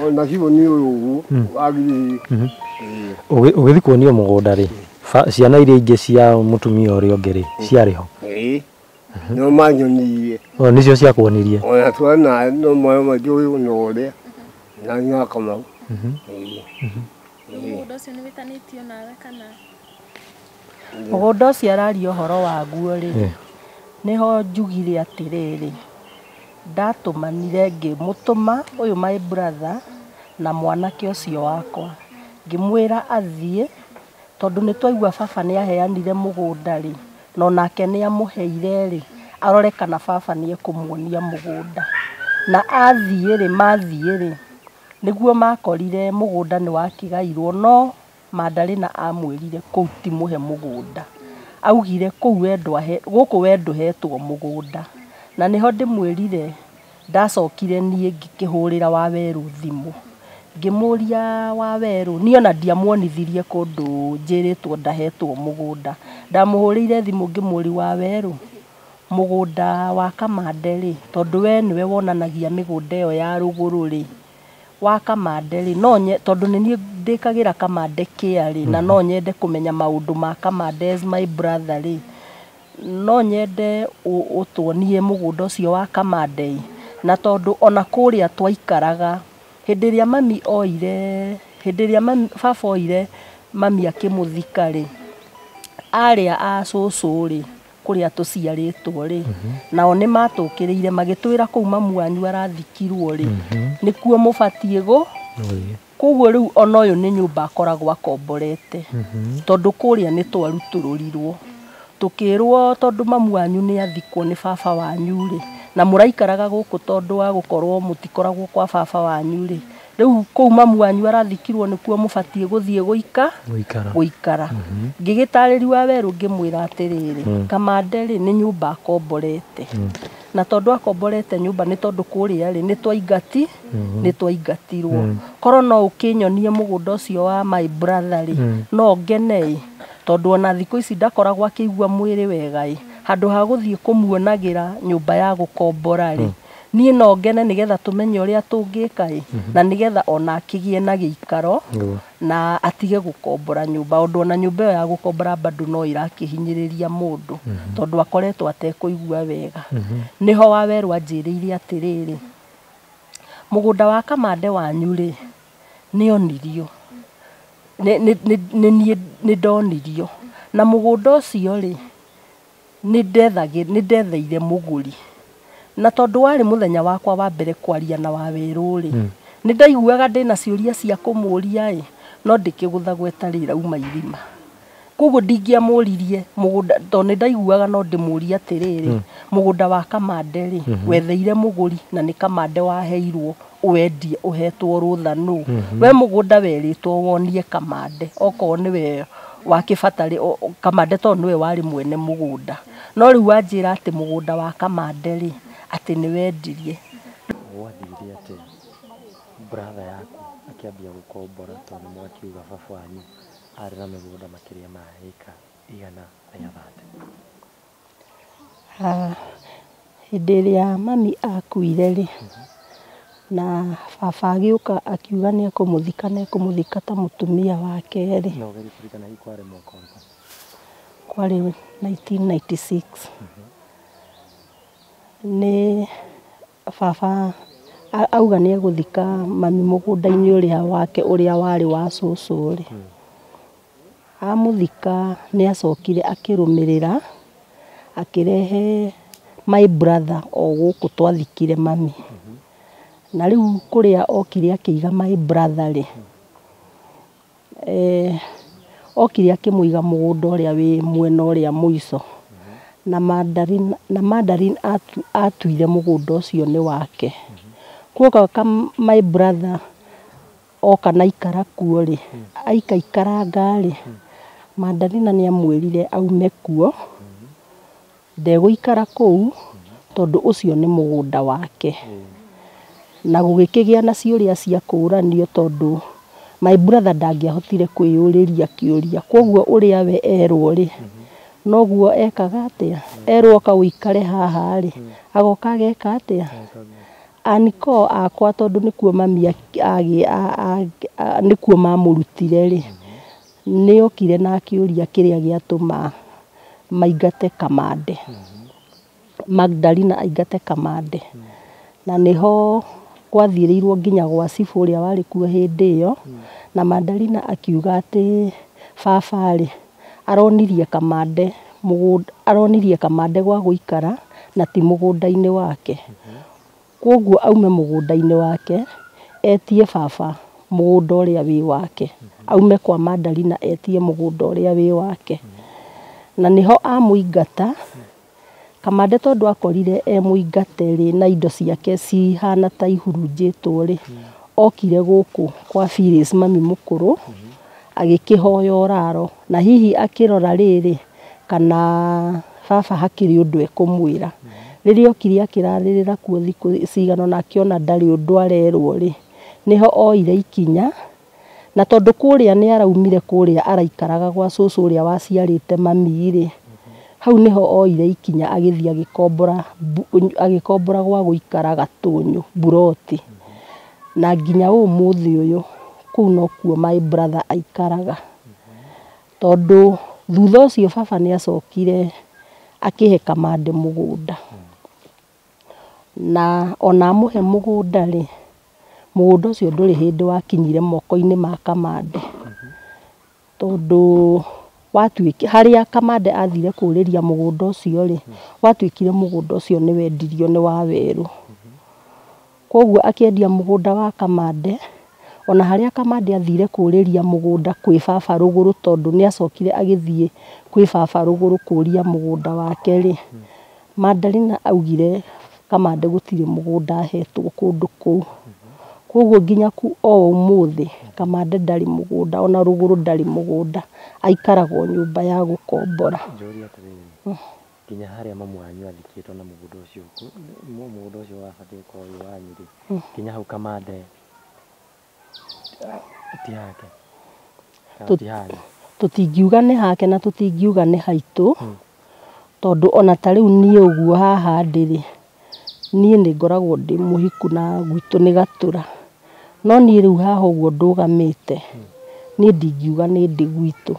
D: ona cio nĩ ũyũ ũguo wa Gĩthiri.
B: Ũgĩthiĩ kuonio mũgũnda rĩ, ciana iria ingĩ cia mũtumia ũrĩa ũngĩ rĩ ciarĩ ho?
D: Ĩĩ no manyonirie.
B: Nĩcio ciakuonirie?
D: Ona twana no moyo maitũ ũyũ na ũrĩa na nyina Kamau.
A: Rĩu mũgũnda ũcio nĩ wĩtanĩtio nawe kana?
C: Mũgũnda ũcio araria ũhoro waguo rĩ nĩho njugire atĩrĩrĩ ndatũmanire ngĩmũtũma ũyũ my brother na mwanake ũcio wakwa ngĩmwĩra athiĩ tondũ nĩ twaigua baba nĩ aheanire mũgũnda rĩ na onake nĩ amũheire rĩ arore kana baba nĩ ekũmuonia mũgũnda na athiĩ rĩ mathiĩ rĩ nĩguo makorire mũgũnda nĩ wakĩgairwo no Mandarina amwĩrire kũu ti mũhe mũgũnda augire kũu we gũkũ we ndũhetwo mũgũnda na nĩho ndĩmwĩrire ndacokire niĩ ngĩkĩhũrĩra Wawerũ thimũ Ngĩmũria Wawerũ niĩ ona ndiamuonithirie kũndũ njĩrĩtwo ndahetwo mũgũnda. Ndamũhũrĩire thimũ ngĩmũria Wawerũ mũgũnda wa Kamande rĩ, tondũ we nĩwe wonanagia mĩgũnda ĩyo ya rũgũrũ rĩ, wa Kamande rĩ, no tondũ nĩ niĩ ndĩkagĩra Kamande kĩa rĩ, na no nyende kũmenya maũndũ ma Kamande as my brother rĩ, no nyende ũtuonie mũgũnda ũcio wa Kamande ĩ. Na tondũ ona kũrĩa twaikaraga hĩndĩ ĩrĩa mami oire, hĩndĩ ĩrĩa baba oire mami akĩmũthika rĩ, arĩa a cũcũ rĩ, kũrĩa tũciarĩtwo rĩ, nao nĩ matũkĩrĩire magĩtwĩra kũu mamu wanyu arathikirwo rĩ, nĩkuo mũbatiĩ koguo rĩu ona ũyũ nĩ nyũmba akoragwo akomborete, tondũ kũrĩa nĩ twarutũrũrirwo tũkĩrwo tondũ mamu wanyu nĩ athikwo nĩ baba wanyu rĩ, na mũraikaraga gũkũ tondũ wa gũkorwo mũtikoragwo kwa baba wanyu rĩ, rĩu kũu mamu wanyu arathikirwo nĩkuo mũbatiĩ gũthiĩ gũikara. Ngĩgĩtarĩria Wawerũ ngĩmwĩra atĩrĩrĩ, Kamande rĩ nĩ nyũmba akomborete, na tondũ akomborete nyũmba nĩ tondũ kũrĩa rĩ nĩ twaingatirwo. Korwo no ũkĩnyonie mũgũnda ũcio wa my brother rĩ, no ngene ĩ, tondũ ona thikũ ici ndakoragwo akĩigua mwĩrĩ wega ĩ, handũ ha gũthiĩ kũmuonagĩra nyũmba ya gũkombora rĩ, niĩ no ngene nĩgetha tũmenye ũrĩa tũngĩka ĩ, na nĩgetha ona akĩgĩe na gĩikaro na atige gũkombora nyũmba, ũndũ ona nyũmba ĩyo ya gũkombora bado no ĩrakĩhinyĩrĩria mũndũ, tondũ akoretwo atekũigua wega. Nĩho Wawerũ anjĩrĩire atĩrĩrĩ, mũgũnda wa Kamande wanyu rĩ, nĩonirio, nĩ ndonirio, na mũgũnda ũcio rĩ, nĩ ndetheire mũgũri. Na tondũ warĩ mũthenya wakwa wa mbere kwaria na Wawerũ rĩ, nĩ ndaiguaga ndĩna ciũria cia kũmũria ĩ, no ndĩkĩgũthagwo ĩtarĩ ĩrauma irima. Koguo ndingĩamũririe mũgũnda, tondũ nĩ ndaiguaga no ndĩmũrie atĩrĩrĩ, mũgũnda wa Kamande rĩ, wetheire mũgũri na nĩ Kamande waheirwo ũwendie ũhetwo rũtha nũ. We mũgũnda werĩtwo wonie Kamande, okorwo nĩwe wakĩbatarĩ Kamande tondũ nĩwe warĩ mwene mũgũnda. No rĩu wanjĩra atĩ mũgũnda wa Kamande rĩ, atĩ nĩ wendirie.
B: Gwathire atĩa brother yaku akĩambia gũkombora, tondũ mwakiuga baba wanyu arĩ na mĩgũnda makĩria ma ĩka 130?
C: Hĩndĩ ĩrĩa mami akuire rĩ, na baba agĩũka akiuga nĩ ekũmũthika na ekũmũthika ta mũtumia wake rĩ.
B: No ũgerie kũririkana hihi kwarĩ mwaka ũrĩkũ?
C: Kwarĩ 1996. Nĩ baba auga nĩ egũthika mami mũgũnda-inĩ ũrĩa wake ũrĩa warĩ wa cũcũ rĩ. Amũthika nĩ acokire akĩrũmĩrĩra akĩrehe my brother o gũkũ twathikire mami. Na rĩu kũrĩa okire akĩiga my brother rĩ, okire akĩmũiga mũgũnda ũrĩa wĩ mwena ũrĩa mũico. Na Mandarin atuire mũgũnda ũcio nĩ wake. Kuoka my brother oka na ikara kuo rĩ, aikaikaranga rĩ, Mandarina nĩ amwĩrire aume kuo, ndegũikara kũu tondũ ũcio nĩ mũgũnda wake. Na gũgĩkĩgĩa na ciũria cia kũũranio tondũ my brother ndangĩahotire kwĩyũrĩria kĩũria. Koguo ũrĩa we erwo rĩ, noguo ekaga atĩa, erwo oka ũikare haha rĩ, agoka ageka atĩa. Aniko akwa tondũ nĩkuo mami nĩkuo mamũrutire rĩ, nĩ okire na akĩũria kĩrĩa gĩatũma maingate Kamande, Magdalena aingate Kamande. Na nĩho gwathiĩrĩirwo nginya gwa cibũ ũrĩa warĩ kuo hĩndĩ ĩyo, na Magdalena akiuga atĩ baba rĩ, aronirie Kamande mũgũnda, aronirie Kamande gwa gũikara na ti mũgũnda-inĩ wake. Koguo aume mũgũnda-inĩ wake etie baba mũgũnda ũrĩa wĩ wake, aume kwa Magdalena etie mũgũnda ũrĩa wĩ wake. Na nĩho amũingata Kamande tondũ akorire e mũingate rĩ, na indo ciake cihana ta ihurunjĩtwo rĩ, okire gũkũ kwa Phyllis mami mũkũrũ agĩkĩhoya ũraro, na hihi akĩrora rĩrĩ kana baba hakĩrĩ ũndũ ekũmwĩra. Rĩrĩa okire akĩrarĩrĩra kuo thikũ cigana ũna akĩona ndarĩ ũndũ arerwo rĩ, Nĩho oire ikinya na tondũ kũrĩa nĩ araumire kũrĩa araikaraga gwa cũcũ ũrĩa waciarĩte mami rĩ, hau nĩho oire ikinya agĩthiĩ agĩkombora gwa gũikara Gatũnyũ mburoti. Na nginya ũmũthĩ ũyũ kũu nokuo my brother aikaraga. Tondũ thutha ũcio baba nĩ acokire akĩhe Kamande mũgũnda. Na ona amũhe mũgũnda rĩ, mũgũnda ũcio ndũrĩ hĩndĩ wakinyire moko-inĩ ma Kamande. Tondũ watuĩki harĩa Kamande athire kũrĩria mũgũnda ũcio rĩ, watuĩkire mũgũnda ũcio nĩ wendirio nĩ wa werũ. Koguo akĩendia mũgũnda wa Kamande, ona harĩa Kamande athire kũrĩria mũgũnda kwĩ baba rũgũrũ tondũ nĩ acokire agĩthiĩ kwĩ baba rũgũrũ kũria mũgũnda wake rĩ, Mandarina augire Kamande gũtirĩ mũgũnda ahetwo kũndũ kũu. Koguo nginya o ũmũthĩ Kamande ndarĩ mũgũnda ona rũgũrũ ndarĩ mũgũnda, aikaraga o nyũmba ya gũkombora.
B: Njũrie atĩrĩrĩ, nginya harĩa mamu wanyu athikĩtwo na mũgũnda ũcio, mũgũnda ũcio wabatiĩ gũkorwo wĩ wanyu rĩ, nginya hau Kamande ti hake kana ti hanyu?
C: Tũtingiuga nĩ hake na tũtingiuga nĩ haitũ, tondũ ona ta rĩu niĩ ũguo haha ndĩ rĩ, niĩ nĩ ngoragwo ndĩ mũhiku na gwitũ nĩ Gatũra. No niĩ rĩu haha ũguo ndũgamĩte, niĩ ndingiuga nĩ ndĩ gwitũ.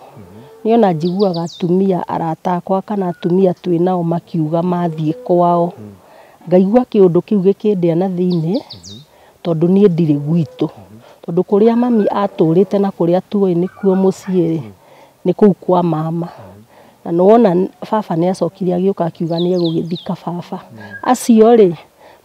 C: Niĩ ona njiguaga atumia arata akwa kana atumia twĩ nao makiuga mathiĩ kwao, ngaigua kĩũndũ kĩu gĩkĩndĩa na thĩinĩ, tondũ niĩ ndirĩ gwitũ. Tondũ kũrĩa mami atũrĩte na kũrĩa tuoĩ nĩkuo mũciĩ rĩ, nĩ kũu kwa mama. Na nĩwona baba nĩ acokire agĩũka akiuga nĩ egũgĩthika baba. Acio rĩ,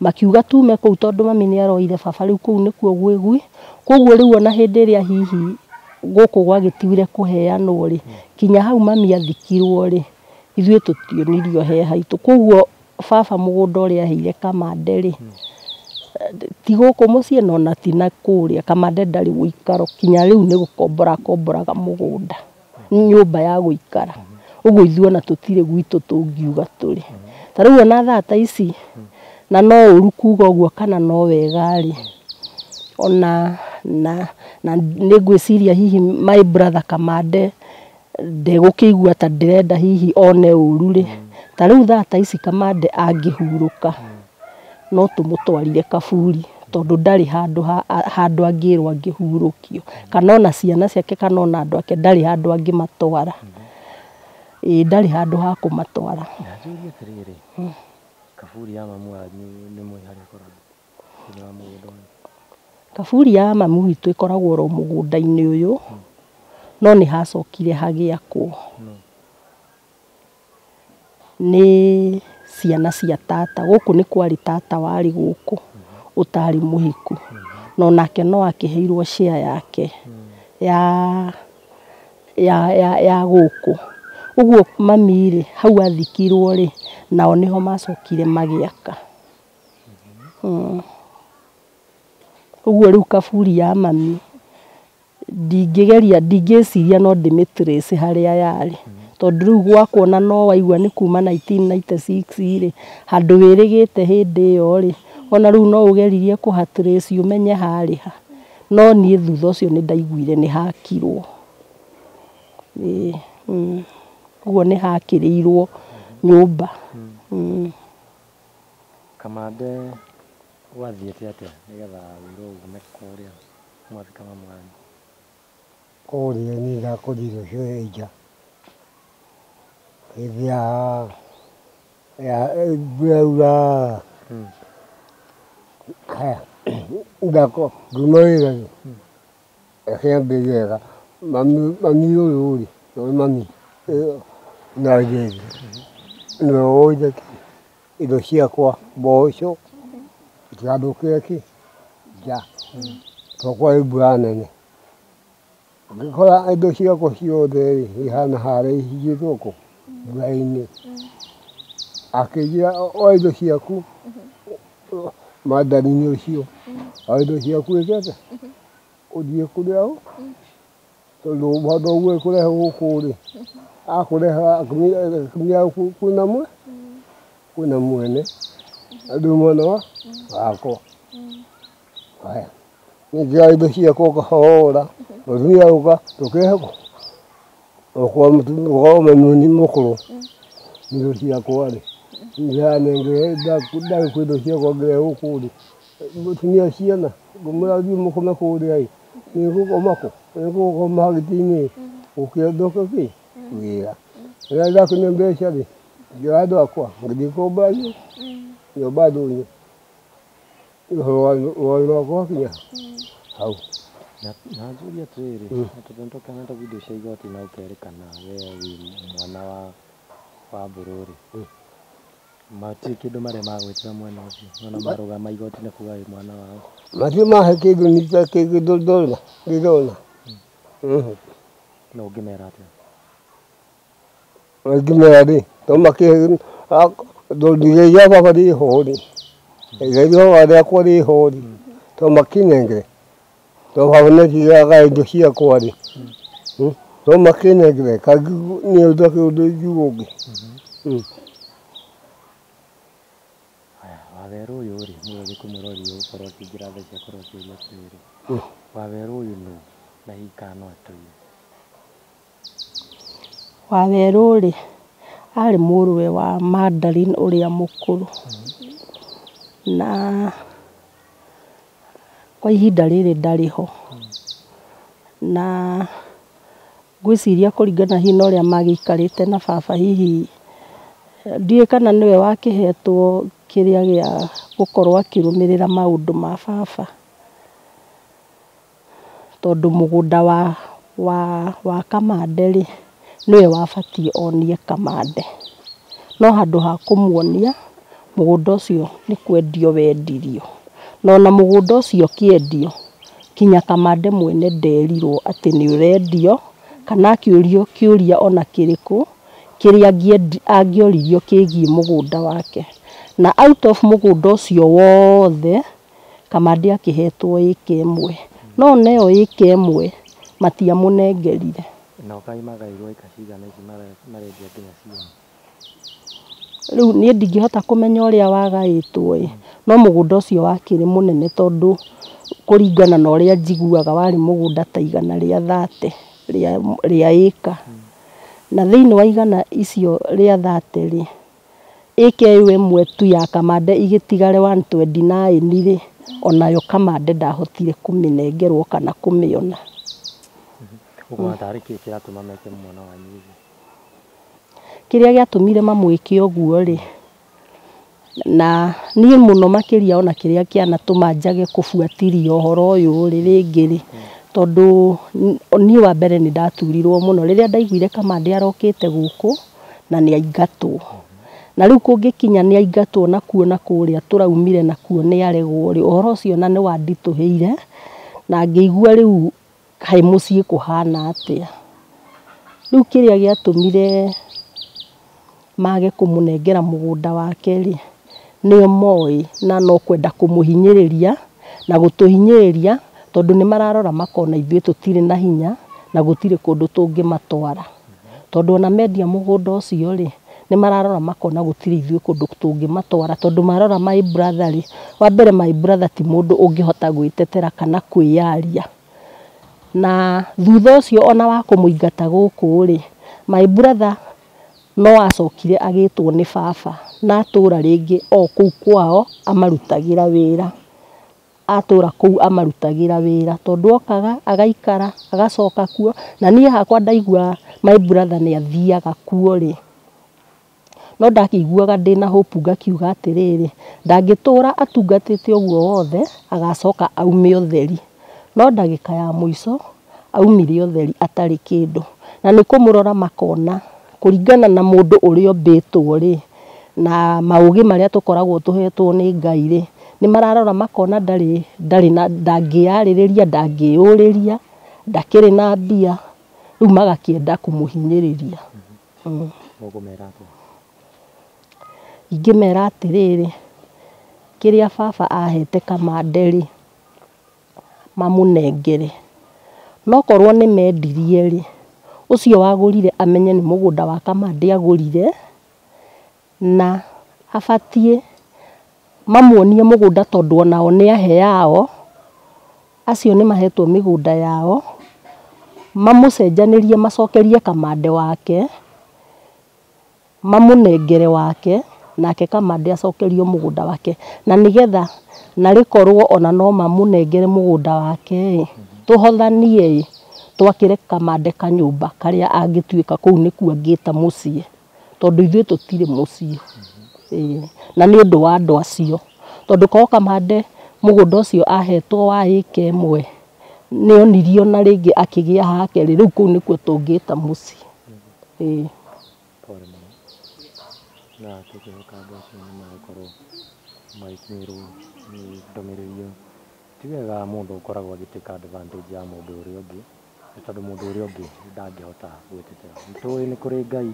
C: makiuga tume kũu tondũ mami nĩ aroire baba rĩu kũu nĩkuo gwĩ. Koguo rĩu ona hĩndĩ ĩrĩa hihi gũkũ gwagĩtigire kũheanwo rĩ, kinya hau mami athikirwo rĩ, ithuĩ tũtionirio he haitũ. Koguo baba mũgũnda ũrĩa aheire Kamande rĩ, ti gũkũ mũciĩ na ona ti na kũrĩa, Kamande ndarĩ ũikaro kinya rĩu nĩ gũkombora akomboraga mũgũnda, nyũmba ya gũikara. Ũguo ithuĩ ona tũtirĩ gwitũ tũngiuga tũrĩ. Ta rĩu ona thaa ta ici, na no ũru kuga ũguo kana no wega rĩ, ona na nĩ ngwĩciria hihi my brother Kamande ndegũkĩigua ta ndĩrenda hihi one ũru rĩ, ta rĩu thaa ta ici Kamande angĩhurũka no tũmũtwarire kaburi tondũ ndarĩ handũ angĩrwo angĩhurũkio, kana ona ciana ciake kana ona andũ ake ndarĩ handũ angĩmatwara. Ĩĩ ndarĩ handũ ha kũmatwara.
B: Na njũrie atĩrĩrĩ, kaburi ya mamu wanyu nĩ mũĩ harĩa ĩkoragwo thĩinĩ wa mũgũnda ũyũ?
C: Kaburi ya mamu witũ ĩkoragwo oro mũgũnda-inĩ ũyũ, no nĩ hacokire hagĩakwo. Nĩ ciana cia tata, gũkũ nĩ kwarĩ tata warĩ gũkũ ũtarĩ mũhiku, no nake no akĩheirwo share yake ya gũkũ. Ũguo mami rĩ, hau athikirwo rĩ, nao nĩho macokire magĩaka. Ũguo rĩu kaburi ya mami ndingĩgeria, ndingĩciria no ndĩmĩtrace harĩa yarĩ. Tondũ rĩu gwakwo na no waigua nĩ kuma 1996 rĩ, handũ wĩrĩgĩte hĩndĩ ĩyo rĩ, ona rĩu no ũgeririe kũhatrace ũmenye harĩ ha. No niĩ thutha ũcio nĩ ndaiguire nĩ hakirwo. Ũguo nĩ hakĩrĩirwo nyũmba.
B: Kamande gwathiĩte atĩa nĩgetha wĩrwo ume kũrĩa mwathika mamu wanyu?
D: Kũrĩa niĩ ndakorirwo cio nja hĩndĩ ya mbura yaura. Haya, ngiuma wĩra rĩ, akĩambĩrĩria wega mami ũyũ rĩ, nĩwe mami na Njeri nĩwe woire indo ciakwa mboco itigathũkĩre kĩ nja, tondũ kwarĩ mbura nene. Ngĩkora indo ciakwa ciothe rĩ ihana harĩa ihingĩtwo kũ mbura-inĩ. Akĩnjĩra oya indo ciaku Mandarini ũcio, oya indo ciaku wĩke atĩa, ũthiĩ kũrĩa ũ tondũ thoguo ekũrehe gũkũ rĩ, akũreha akĩmenya kwĩna mwene na ndũrĩ mwana wakwa. Haya, Nĩngĩoya indo ciakwa kahora mũtumia ũka tũkehoko okwa mũtumia mũkũrũ indo ciakwa rĩ ndĩranengere ndagĩkua indo ciakwa ngĩrehe gũkũ rĩ mũtumia ciana ngũmwĩra thiĩ mũkome kũrĩa ĩ nĩngũkoma kũ nĩngũgũkoma gĩtĩ-inĩ gũkĩra ndoke kĩ wĩra rĩrĩa ndakĩne mbeca rĩ ngĩoya andũ akwa ngĩthiĩ kũmbũra nyũmba ndũnyũ ũhoro wakwa wakinya hau.
B: Na njũrie atĩrĩrĩ, tondũ nĩtũkĩonete video cia igoti na ũkerĩkana we wĩ mwana wa Mbũrũ rĩ, matirĩ kĩndũ marĩ magwĩtĩra mwena ũcio ona marũgama igoti-inĩ kuga wĩ mwana wao?
D: Matirĩ mahe kĩndũ nita kĩndũ ndona ndĩrona.
B: No ũngĩmera atĩa?
D: Ingĩmera rĩ to makĩhe igai rĩa baba rĩho rĩ igai rĩa baba rĩakwa rĩho rĩ to makĩnengere to baba nĩatigaga indo ciakwa rĩ to makĩnengere kangĩ niĩ ndakĩrĩ ũndũ ingiuga ũngĩ.
B: Haya, Wawerũ ũyũ rĩ, mũgũthiĩ kũmũrori ũgũkorwo akĩingĩra thaa ici akorwo akĩũria atĩrĩrĩ, Wawerũ ũyũ nũ na hihi kana no atũire?
C: Wawerũ rĩ, arĩ mũrũwe wa Magdalene ũrĩa mũkũrũ na kwa ihinda rĩrĩ ndarĩ ho na ngwĩciria kũringana hihi na ũrĩa magĩikarĩte na baba hihi ndiũĩ kana nĩwe wakĩhetwo kĩrĩa gĩa gũkorwo akĩrũmĩrĩra maũndũ ma baba tondũ mũgũnda wa Kamande rĩ nĩwe wabatiĩ onie Kamande no handũ ha kũmuonia mũgũnda ũcio nĩ kwendio wendirio na ona mũgũnda ũcio ũkĩendio kinya Kamande mwene nderirwo atĩ nĩ ũrendio kana akĩũrio kĩũria ona kĩrĩkũ kĩrĩa angĩoririo kĩgiĩ mũgũnda wake na out of mũgũnda ũcio wothe Kamande akĩhetwo ĩka ĩmwe no ona ĩyo ĩka ĩmwe matiamũnengerire.
B: Na ũkaĩ magaĩirwo ĩka cigana ici marendia nginya ciana?
C: Rĩu niĩ ndingĩhota kũmenya ũrĩa wagaĩtwo ĩ no mũgũnda ũcio wakĩrĩ mũnene tondũ kũringana na ũrĩa njiguaga warĩ mũgũnda ta 130 rĩa ĩka na thĩinĩ wa igana icio rĩa 30 rĩ ĩka ĩyo ĩmwe tu ya Kamande igĩtigare 129 rĩ onayo Kamande ndahotire kũmĩnengerwo kana kũmĩona.
B: Ũkuona tarĩ kĩĩ kĩratũma meke mwana wanyu ũguo?
C: Kĩrĩa gĩatũmire mamwĩke ũguo rĩ na niĩ mũno makĩria ona kĩrĩa kĩanatũma njage kũbuatĩria ũhoro ũyũ rĩ rĩngĩ rĩ tondũ niĩ wa mbere nĩ ndaturirwo mũno rĩrĩa ndaiguire Kamande arokĩte gũkũ na nĩ aingatwo na rĩu kũngĩkinya nĩ aingatwo nakuo na kũrĩa tũraumire nakuo nĩ aregwo rĩ ũhoro ũcio na nĩ wanditũhĩire na ngĩigua rĩu kaĩ mũciĩ kũhana atĩa. Rĩu kĩrĩa gĩatũmire mage kũmũnengera mũgũnda wake rĩ nĩo moĩ na no kwenda kũmũhinyĩrĩria na gũtũhinyĩrĩria tondũ nĩ mararora makona ithuĩ tũtirĩ na hinya na gũtirĩ kũndũ tũngĩmatwara tondũ ona mendia mũgũnda ũcio rĩ nĩ mararora makona gũtirĩ ithuĩ kũndũ tũngĩmatwara tondũ marora my brother rĩ wa mbere my brother ti mũndũ ũngĩhota gwĩtetera kana kwĩyaria na thutha ũcio ona wa kũmũingata gũkũ rĩ my brother no acokire agĩtwo nĩ baba na atũra rĩngĩ o kũu kwao amarutagĩra wĩra atũra kũu amarutagĩra wĩra tondũ okaga agaikara agacoka kuo na niĩ hakwa ndaigua my brother nĩ athiaga kuo rĩ no ndakĩiguaga ndĩna hope ngakiuga atĩrĩrĩ ndangĩtũra atungatĩte ũguo wothe agacoka aume ũtheri no ndagĩka ya mũico aumire ũtheri atarĩ kĩndũ na nĩ kũmũrora makona kũringana na mũndũ ũrĩa ũmbĩtwo rĩ na maũgĩ marĩa tũkoragwo tũhetwo nĩ Ngai rĩ nĩ mararora makona ndarĩ na ndangĩyarĩrĩria ndangĩyũrĩria ndakĩrĩ na mbia rĩu magakĩenda kũmũhinyĩrĩria.
B: Ũkũmera atĩa?
C: Ingĩmera atĩrĩrĩ kĩrĩa baba ahete Kamande rĩ mamũnengere no korwo nĩ mendirie rĩ ũcio wagũrire amenye nĩ mũgũnda wa Kamande agũrire na abatiĩ mamuonie mũgũnda tondũ onao nĩ ahe yao Acio nĩ mahetwo mĩgũnda yao, mamũcenjanĩrie macokerie Kamande wake, mamũnengere wake, nake Kamande acokerio mũgũnda wake, na nĩgetha narĩkorwo ona no mamũnengere mũgũnda wake ĩ, tũhothanie ĩ, twakĩre Kamande kanyũmba karĩa angĩtuĩka kũu nĩkuo angĩta mũciĩ, tondũ ithuĩ tũtirĩ mũciĩ. Ĩĩ, na nĩ ũndũ wa andũ acio, tondũ korwo Kamande mũgũnda ũcio ahetwo wa ĩka ĩmwe nĩ onirio na rĩngĩ akĩgĩa hake rĩ, rĩu kũu nĩkuo tũngĩta mũciĩ. Ĩĩ.
B: Pole mũno. Na tũkĩhoka andũ acio nĩ magũkorwo magĩkinyĩrwo nĩ ndũmĩrĩri ĩyo. Ti wega mũndũ ũkoragwo agĩ take advantage ya mũndũ ũrĩa ũngĩ, nĩ tondũ mũndũ ũrĩa ũngĩ ndangĩhota gwĩtetera. Nĩ tũĩ nĩ kũrĩ Ngai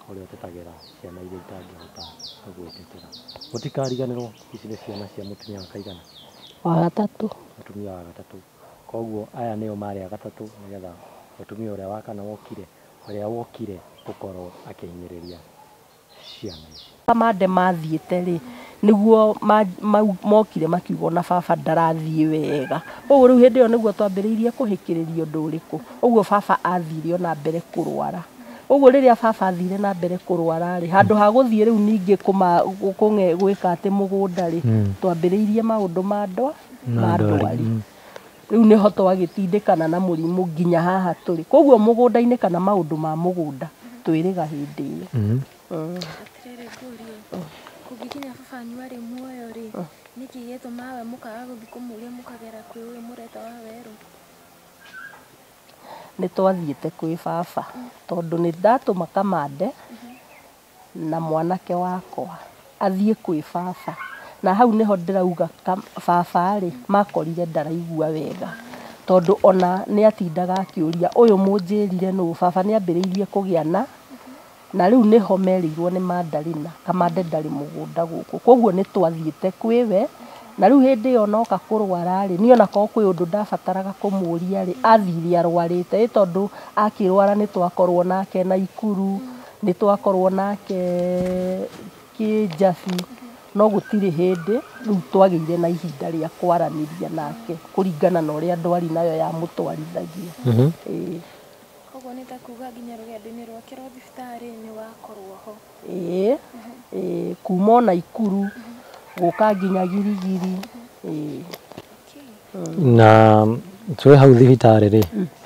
B: ũrĩa ũtetagĩra ciana iria itangĩhota gwĩtetera. Mũtikariganĩrwo ici nĩ ciana cia mũtumia wa kaigana?
C: Wa gatatũ.
B: Mũtumia wa gatatũ. Koguo aya nĩo marĩ a gatatũ, nĩgetha mũtumia ũrĩa wa kana wokire, ũrĩa wokire gũkorwo akĩhinyĩrĩria ciana ici.
C: Kamande mathiĩte rĩ, nĩguo mokire makiuga ona baba ndarathiĩ wega. Ũguo rĩu hĩndĩ ĩyo nĩguo twambĩrĩirie kũhĩkĩrĩria ũndũ ũrĩkũ. Ũguo baba athire ona mbere kũrwara. Ũguo rĩrĩa baba athire na mbere kũrwara rĩ, handũ ha gũthiĩ rĩu ningĩ gwĩka atĩ mũgũnda rĩ, twambĩrĩirie maũndũ ma ndwari. Rĩu nĩho twagĩtindĩkana na mũrimũ nginya haha tũrĩ. Koguo mũgũnda-inĩ kana maũndũ ma mũgũnda twĩrĩga hĩndĩ ĩyo.
A: Atĩrĩrĩ ngũrie, kũngĩkinya baba wanyu arĩ muoyo rĩ, nĩkĩ gĩtũmaga we mũkaga gũthiĩ kũmũria mũkagera kwĩ ũyũ mũreta wa werũ?
C: Nĩ twathiĩte kwĩ baba, tondũ nĩ ndatũma Kamande na mwanake wakwa athiĩ kwĩ baba. Na hau nĩho ndĩrauga baba rĩ, makorire ndaraigua wega, tondũ ona nĩ atindaga akĩũria ũyũ mũnjĩrire nũ. Baba nĩ ambĩrĩirie kũgĩa na rĩu nĩho merĩirwo nĩ Mandarina, Kamande ndarĩ mũgũnda gũkũ. Koguo nĩ twathiĩte kwĩ we, na rĩu hĩndĩ ĩyo noka kũrwara rĩ, niĩ ona korwo kwĩ ũndũ ndabataraga kũmũria rĩ, athire arwarĩte, ĩ tondũ akĩrwara nĩ twakorwo nake Naikuru, nĩ twakorwo nake Kĩnjabi, no gũtirĩ hĩndĩ rĩu twagĩire na ihinda rĩa kwaranĩria nake kũringana na ũrĩa ndwari nayo yamũtwarithagia. Ĩĩ.
A: Koguo nĩ ta kuga nginya rũgendo-inĩ rwake rwa thibitarĩ nĩ wakorwo ho.
C: Ĩĩ, ĩĩ, kuma o Naikuru gũka nginya Girigiri. Ĩĩ.
B: Na twĩ hau thibitarĩ rĩ,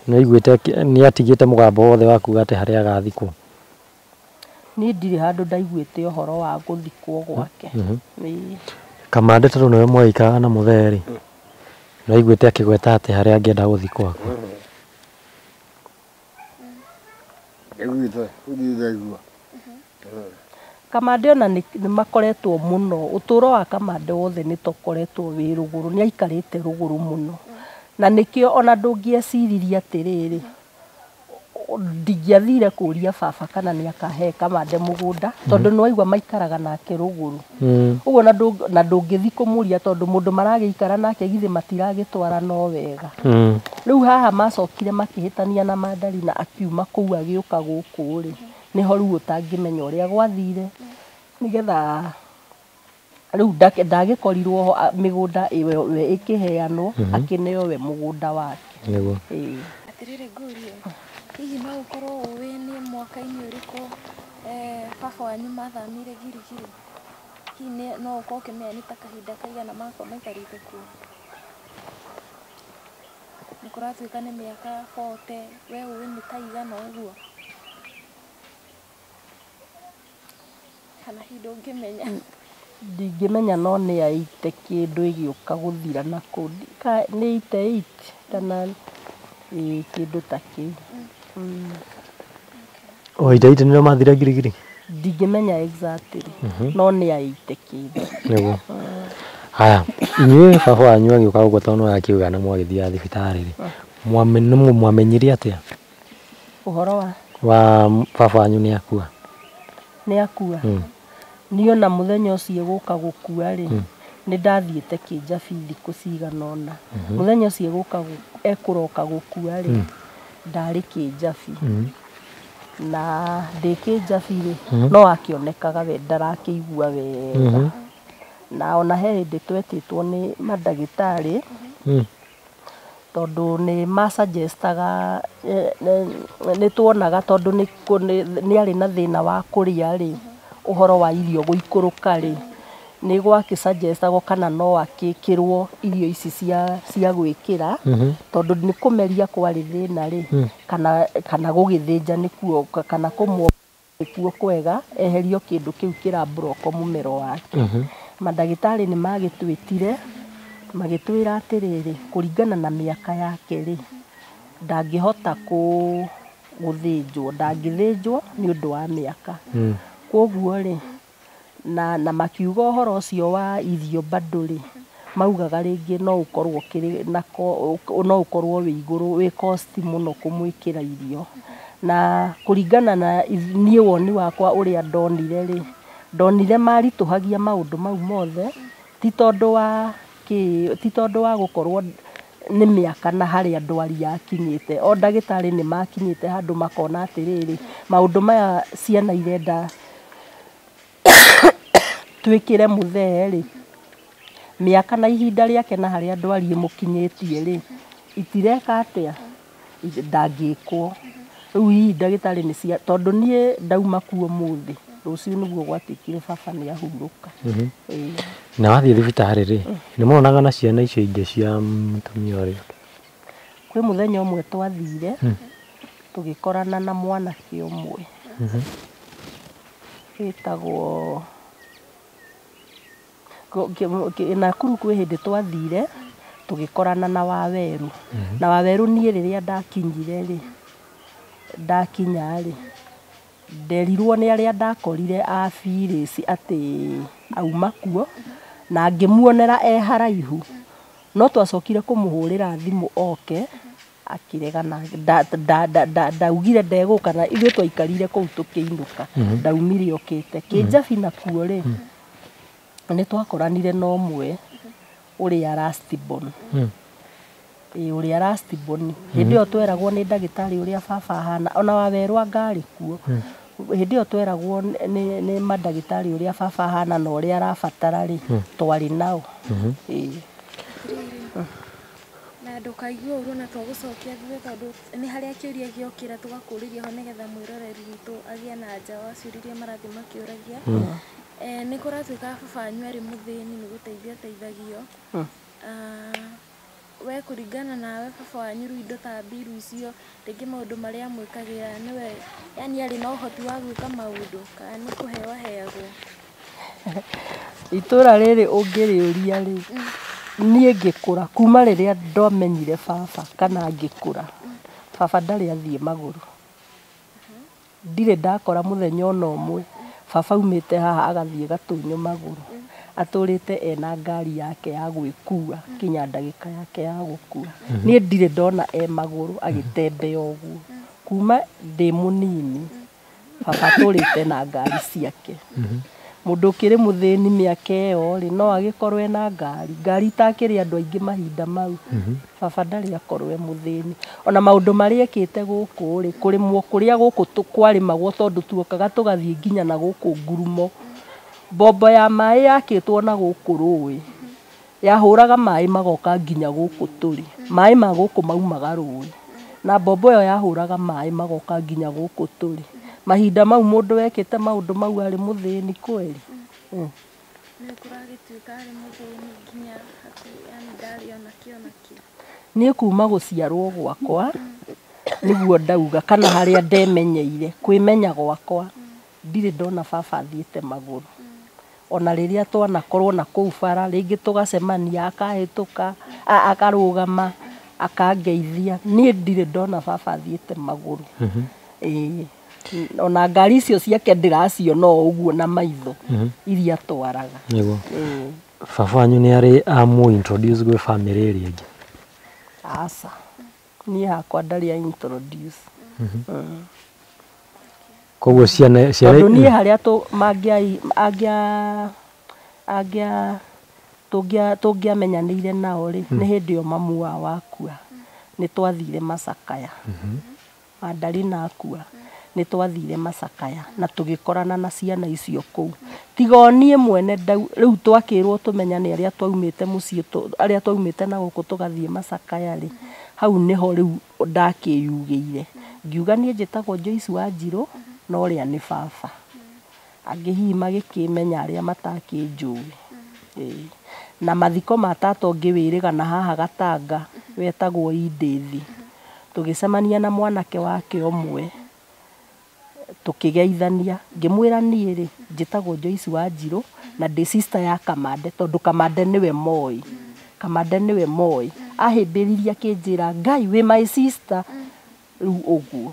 B: nĩ aiguĩte nĩ atigĩte mũgambo wothe wa kuga atĩ harĩa agathikwo?
C: Niĩ ndirĩ handũ ndaiguĩte ũhoro wa gũthikwo gwake. Ĩĩ.
B: Kamande tondũ nĩwe mwaikaraga na mũthee rĩ, nĩ aiguĩte akĩgweta atĩ harĩa angĩenda gũthikwo akue?
D: Ndaiguĩte, ndirĩ ndaigua.
C: Kamande ona nĩ makoretwo mũno, ũtũro wa Kamande wothe nĩ tokoretwo wĩ rũgũrũ, nĩ aikarĩte rũgũrũ mũno. Na nĩkĩo ona ndũngĩeciririe atĩrĩrĩ, ndingĩathire kũria baba kana nĩ akahe Kamande mũgũnda, tondũ nĩ waigua maikaraga nake rũgũrũ. Ũguo na ndũngĩthiĩ kũmũria tondũ mũndũ maragĩikara nake githĩ matiragĩtwara no wega. Rĩu haha macokire makĩhĩtania na Mandarina akiuma kũu agĩũka gũkũ rĩ, nĩho rĩu ũtangĩmenya ũrĩa gwathire, nĩgetha rĩu ndagĩkorirwo ho mĩgũnda ĩyo we ĩkĩheanwo, akĩneo we mũgũnda wake.
B: Nĩguo.
C: Ĩĩ.
A: Atĩrĩrĩ ngũrie, hihi no ũkorwo ũĩ nĩ mwaka-inĩ ũrĩkũ baba wanyu mathamire Girigiri? Hihi no ũkorwo ũkĩmenya nĩ ta kahinda kaigana makorwo maikarĩte kuo? Nĩ kũratuĩka nĩ mĩaka 40, we ũĩ nĩ ta igana ũguo? Kana hihi ndũngĩmenya?
C: Ndingĩmenya no nĩ aite kĩndũ ĩgĩũka gũthira na kũu. Nĩ 88 kana ĩĩ kĩndũ ta kĩu.
B: O 88 nĩrĩo mathire Girigiri?
C: Ndingĩmenya exactly, no nĩ aite kĩndũ.
B: Nĩguo. Haya, inyuĩ baba wanyu agĩũka gũkũ tondũ no akiuga na mwagĩthiaga thibitarĩ rĩ, mwamenyire atĩa?
C: Ũhoro wa?
B: Wa baba wanyu nĩ akua.
C: Nĩ akua? Niĩ ona mũthenya ũcio gũka gũkua rĩ, nĩ ndathiĩte Kĩnjabi thikũ cigana ũna. Mũthenya ũcio gũka ekũroka gũkua rĩ, ndarĩ Kĩnjabi. Na ndĩ Kĩnjabi rĩ, no akĩonekaga we ndarakĩigua wega. Na ona he hĩndĩ twetĩtwo nĩ mandagĩtarĩ, Tondũ nĩ masuggestaga nĩ tuonaga tondũ nĩ arĩ na thĩna wa kũrĩa rĩ, ũhoro wa irio gũikũrũka rĩ, nĩ gwakĩsuggestagwo kana no akĩkĩrwo irio ici cia gwĩkĩra, tondũ nĩ kũmeria kwarĩ thĩna rĩ, kana gũgĩthĩnja nĩkuo kana kũmwo nĩkuo kwega eherio kĩndũ kĩu kĩraburoko mũmero wake. Mandagĩtarĩ nĩ magĩtwĩtire magĩtwĩra atĩrĩrĩ, kũringana na mĩaka yake rĩ, ndangĩhota gũthĩnjwo, ndangĩthĩnjwo nĩ ũndũ wa mĩaka. Koguo rĩ, na makiuga ũhoro ũcio wa irio bado rĩ, maugaga rĩngĩ no ũkorwo ũkĩrĩ na no ũkorwo wĩ igũrũ wĩ cost mũno kũmwĩkĩra irio. Na kũringana na niĩ woni wakwa ũrĩa ndonire rĩ, ndonire maritũhagia maũndũ mau mothe, ti tondũ wa ti tondũ wa gũkorwo nĩ mĩaka na harĩa ndwari yakinyĩte. O ndagĩtarĩ nĩ makinyĩte handũ makona atĩrĩrĩ, maũndũ maya ciana irenda twĩkĩre mũthee rĩ, mĩaka na ihinda rĩake na harĩa ndwari ĩmũkinyĩtie rĩ, itireka atĩa, ndangĩkwo. Rĩu hihi ndagĩtarĩ nĩ cia, tondũ niĩ ndauma kuo ũmũthĩ, rũciũ nĩguo gwatuĩkire baba nĩ ahurũka.
B: Na wathiĩ thibitarĩ rĩ, nĩ monaga na ciana icio ingĩ cia mũtumia ũrĩa?
C: Kwĩ mũthenya ũmwe twathire, tũgĩkorana na mwanake ũmwe wĩtagwo Nakuru. Kwĩ hĩndĩ twathire tũgĩkorana na Wawerũ. Na Wawerũ niĩ rĩrĩa ndakinyire rĩ, ndakinya rĩ, nderirwo nĩ arĩa ndakorire a Phyllis atĩ auma kuo, na ngĩmuonera e haraihu. No twacokire kũmũhũrĩra thimũ oke, akĩrega na ndaugire ndegũka, na ithuĩ twaikarire kũu tũkĩinũka, ndaumire okĩte. Kĩnjabi nakuo rĩ, nĩ twakoranire na ũmwe ũrĩa last born. Ũrĩa last born. Hĩndĩ ĩyo tweragwo nĩ ndagĩtarĩ ũrĩa baba ahana, ona Wawerũ anga arĩ kuo. Hĩndĩ ĩyo tweragwo nĩ mandagĩtarĩ ũrĩa baba ahana na ũrĩa arabatara rĩ, twarĩ nao.
A: Na ndũkaigue ũru na twagũcokia thutha tondũ nĩ harĩa kĩũria gĩokĩra tũgakũrĩria ho nĩgetha mwĩroreri witũ agĩe na anja wa ciũria iria marathiĩ makĩũragia. Nĩ kũratuĩka baba wanyu arĩ mũthĩni nĩ gũteithio ateithagio. We kũringana nawe baba wanyu rĩu indo ta mbiru icio rĩngĩ maũndũ marĩa amwĩkagĩra nĩwe, yani arĩ na ũhoti wa gwĩka maũndũ kana nĩ kũheo aheagwo?
C: Itũra rĩrĩ ũngĩrĩũria rĩ, niĩ ngĩkũra kuma rĩrĩa ndamenyire baba kana ngĩkũra, baba ndarĩ athiĩ magũrũ. Ndirĩ ndakora mũthenya ona ũmwe baba aumĩte haha agathiĩ Gatũnyũ magũrũ. Atũrĩte ena ngari yake ya gwĩkua kinya ndagĩka yake ya gũkua. Niĩ ndirĩ ndona e magũrũ agĩtembea ũguo. Kuma ndĩ mũnini baba atũrĩte na ngari ciake. Mũndũ ũkĩrĩ mũthĩni mĩaka ĩyo rĩ, no agĩkorwo ena ngari. Ngari itakĩrĩ andũ aingĩ mahinda mau. Baba ndarĩ akorwo e mũthĩni. Ona maũndũ marĩa ekĩte gũkũ rĩ, kũrĩmwo kũrĩa gũkũ kwarĩmagwo tondũ tuokaga tũgathiĩ nginya na gũkũ ngurumo. Mbombo ya maĩ yakĩtwo na gũkũ rũĩ, yahũraga maĩ magoka nginya gũkũ tũrĩ. Maĩ ma gũkũ maumaga rũĩ. Na mbombo ĩyo yahũraga maĩ magoka nginya gũkũ tũrĩ. Mahinda mau mũndũ wekĩte maũndũ mau arĩ mũthĩni kweli.
A: Nĩ kũragĩtuĩka arĩ mũthĩni nginya yani ndarĩ ona kĩ ona kĩ.
C: Niĩ kuma gũciarwo gwakwa nĩguo ndauga kana harĩa ndemenyeire kwĩmenya gwakwa ndirĩ ndona baba athiĩte magũrũ. Ona rĩrĩa twanakorwo na kũu bara rĩngĩ tũgacemania akahĩtũka akarũgama akangeithia, niĩ ndirĩ ndona baba athiĩte magũrũ. Ona ngari icio ciake ndĩraciona o ũguo na maitho iria atwaraga.
B: Nĩguo. Baba wanyu nĩ arĩ amũ introduce gwĩ bamĩrĩ ĩrĩa ĩngĩ?
C: Aca, niĩ hakwa ndarĩ a introduce.
B: Koguo ciana
C: tondũ niĩ harĩa tũngĩamenyanĩire nao rĩ, nĩ hĩndĩ ĩyo mamu wao akua. Nĩ twathire Macakaya. Mandarina akua. Nĩ twathire Macakaya na tũgĩkorana na ciana icio kũu. Tiga o niĩ mwene rĩu twakĩrwo tũmenyane arĩa twaumĩte mũciĩ arĩa twaumĩte na gũkũ tũgathiĩ Macakaya rĩ, Hau nĩho rĩu ndakĩyugĩire ngiuga niĩ njĩtagwo Joyce Wanjirũ na ũrĩa nĩ baba. Angĩ hihi magĩkĩmenya arĩa matakĩnjũĩ. Ĩĩ. Na mathiko ma tata ũngĩ wĩrĩga na haha Gatanga wetagwo Indĩthi. Tũgĩcemania na mwanake wake ũmwe tũkĩgeithania ngĩmwĩra niĩ rĩ njĩtagwo Joyce Wanjirũ na ndĩ sister ya Kamande tondũ Kamande nĩwe moĩ. Kamande nĩwe moĩ. Ahĩmbĩririe akĩnjĩra Ngai wĩ my sister rĩu ũguo.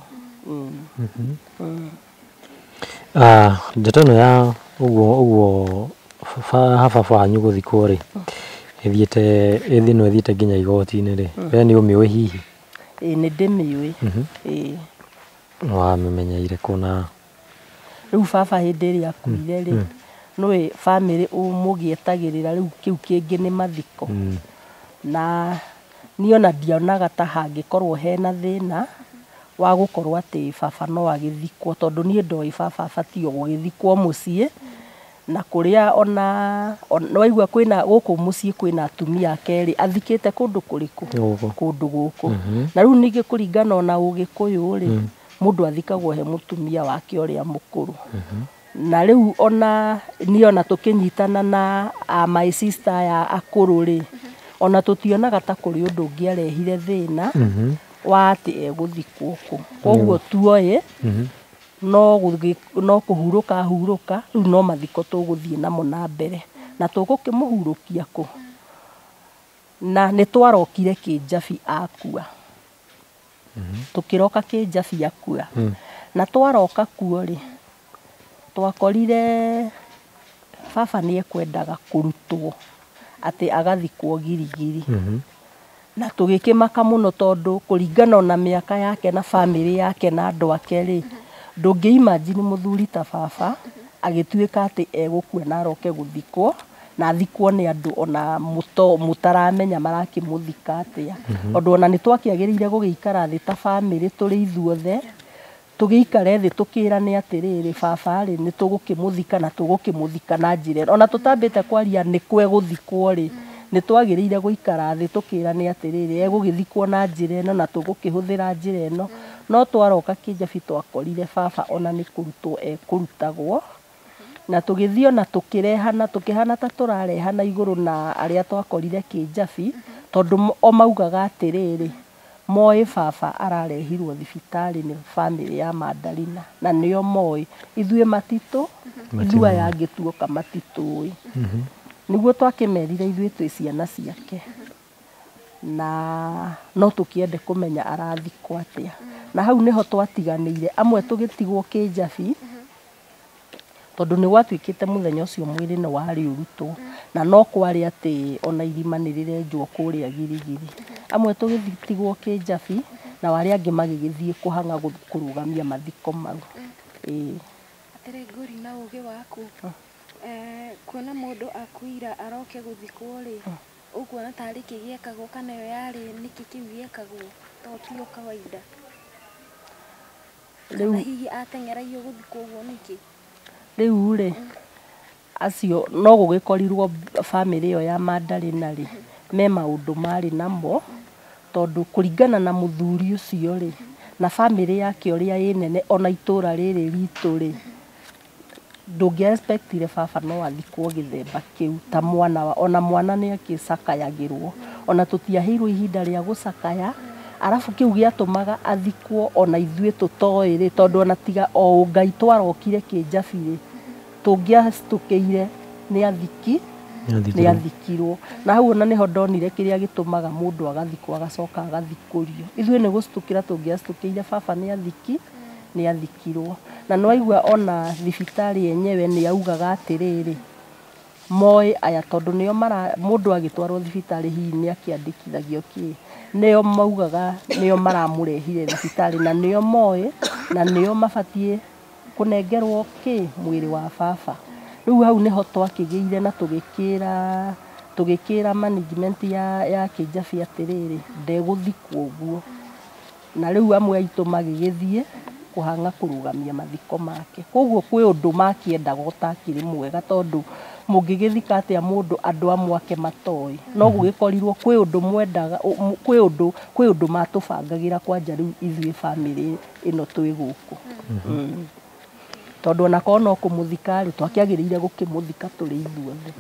B: Ndeto ĩno ya ũguo ũguo baba wanyu gũthikwo rĩ ĩthiĩte ĩno ĩthiĩte nginya igoti-inĩ rĩ we nĩ ũmĩũĩ hihi?
C: Ĩĩ nĩ ndĩmĩũĩ. Ĩĩ.
B: Wamĩmenyeire kũ na
C: Rĩu baba hĩndĩ ĩrĩa akuire rĩ nĩũĩ bamĩrĩ mũgĩetagĩrĩra rĩu kĩu kĩngĩ nĩ mathiko. Na niĩ ona ndionaga ta hangĩkorwo hena thĩna wa gũkorwo atĩ baba no agĩthikwo tondũ niĩ ndoĩ baba abatiĩ o gũgĩthikwo mũciĩ na kũrĩa ona nĩwaigua kwĩna gũkũ mũciĩ kwĩna atumia ake rĩ athikĩte kũndũ kũrĩkũ? Kũndũ gũkũ. Na rĩu ningĩ kũringana ona ũgĩkũyũ rĩ mũndũ athikagwo he mũtumia wake ũrĩa mũkũrũ. Na rĩu ona niĩ ona tũkĩnyitana na my sister aya akũrũ rĩ ona tũtionaga ta kũrĩ ũndũ ũngĩarehire thĩna wa atĩ egũthikwo kũ. Koguo tuoĩ no kũhurũka ahurũka rĩu no mathiko tũgũthiĩ namo na mbere na tũgũkĩmũhurũkia kũ. Na nĩ twarokire Kĩnjabi akua. Tũkĩroka Kĩnjabi akua. Na twaroka kuo rĩ twakorire baba nĩ ekwendaga kũrutwo atĩ agathikwo Girigiri. Na tũgĩkĩmaka mũno tondũ kũringana na mĩaka yake na bamĩrĩ yake na andũ ake rĩ ndũngĩ imagine mũthuri ta baba agĩtuĩka atĩ egũkua na aroke gũthikwo na athikwo nĩ andũ ona mũtaramenya marakĩmũthika atĩa. Tondũ ona nĩ twakĩagĩrĩire gũgĩikara thĩ ta bamĩrĩ tũrĩ ithuothe tũgĩikare thĩ tũkĩrane atĩrĩrĩ baba rĩ nĩ tũgũkĩmũthika na tũgũkĩmũthika na njĩra ĩno. Ona tũtambĩte kwaria nĩ kũ egũthikwo rĩ nĩ twagĩrĩire gũikara thĩ tũkĩrane atĩrĩrĩ egũgĩthikwo na njĩra ĩno na tũgũkĩhũthĩra njĩra ĩno. No twaroka Kĩnjabi twakorire baba ona nĩ kũrutwo ekũrutagwo na tũgĩthiĩ ona tũkĩrehana tũkĩhana ta tũrarehana igũrũ na arĩa twakorire Kĩnjabi tondũ o maugaga atĩrĩrĩ moĩ baba ararehirwo thibitarĩ nĩ bamĩrĩ ya Mandarina na nĩo moĩ ithuĩ matitũ ithuĩ aya angĩ tuoka matitũĩ. Nĩguo twakĩmerire ithuĩ twĩ ciana ciake na no tũkĩende kũmenya arathikwo atĩa. Na hau nĩho twatiganĩire amwe tũgĩtigwo Kĩnjabi tondũ nĩ gwatuĩkĩte mũthenya ũcio mwĩrĩ nĩ warĩ ũrutwo na no kwarĩ atĩ ona irima nĩ rĩrenjwo kũrĩa Girigiri. Amwe tũgĩtigwo Kĩnjabi na arĩa angĩ magĩgĩthiĩ kũhang'a kũrũgamia mathiko mau. Ĩĩ.
A: Atĩrĩ ngũri na ũgĩ waku kuona mũndũ akuira aroke gũthikwo rĩ ũkuona tarĩ kĩ gĩekagwo kana ĩyo yarĩ nĩkĩ kĩu gĩekagwo to tio kawaida? Kana hihi ateng'eragio gũthikwo ũguo nĩkĩ?
C: Rĩu rĩ acio no gũgĩkorirwo bamĩrĩ ĩyo ya Mandarina rĩ me maũndũ marĩ namo tondũ kũringana na mũthuri ũcio rĩ na bamĩrĩ yake ũrĩa ĩ nene ona itũra rĩrĩ ritũ rĩ ndũngĩ expectire baba no athikwo gĩthemba kĩu ta mwana wa ona mwana nĩ akĩcakayagĩrwo ona tũtiaheirwo ihinda rĩa gũcakaya arabu kĩu gĩatũmaga athikwo ona ithuĩ tũtoĩ rĩ tondũ ona tiga o Ngai twarokire Kĩnjabi rĩ tũngĩacitũkĩire nĩ athikirwo. Na hau ona nĩho ndonire kĩrĩa gĩtũmaga mũndũ agathikwo agacoka agathikũrio. Ithuĩ nĩ gũcitũkĩra tũngĩacitũkĩire baba nĩ athikirwo. Na nĩwaigua ona thibitarĩ yenyewe nĩ yaugaga atĩrĩrĩ moĩ aya tondũ nĩo mara mũndũ agĩtwarwo thibitarĩ hihi nĩ akĩandĩkithagio kĩ nĩo maugaga nĩo maramũrehire thibitarĩ na nĩo moĩ na nĩo mabatiĩ kũnengerwo kĩ mwĩrĩ wa baba. Rĩu hau nĩho twakĩgĩire na tũgĩkĩra management ya Kĩnjabi atĩrĩrĩ ndegũthikwo ũguo. Na rĩu amwe aitũ magĩgĩthiĩ kũhang'a kũrũgamia mathiko make. Koguo kwĩ ũndũ makĩendaga ũtakĩrĩ mwega tondũ Mũngĩgĩthika atĩa mũndũ andũ amwe ake matoĩ? No gũgĩkorirwo kwĩ ũndũ mwendaga, kwĩ ũndũ matũbangagĩra kwanja rĩu ithuĩ bamĩrĩ ĩno twĩ gũkũ. Tondũ onakorwo no kũmũthika rĩ, twakĩagĩrĩire gũkĩmũthika tũrĩ ithuothe.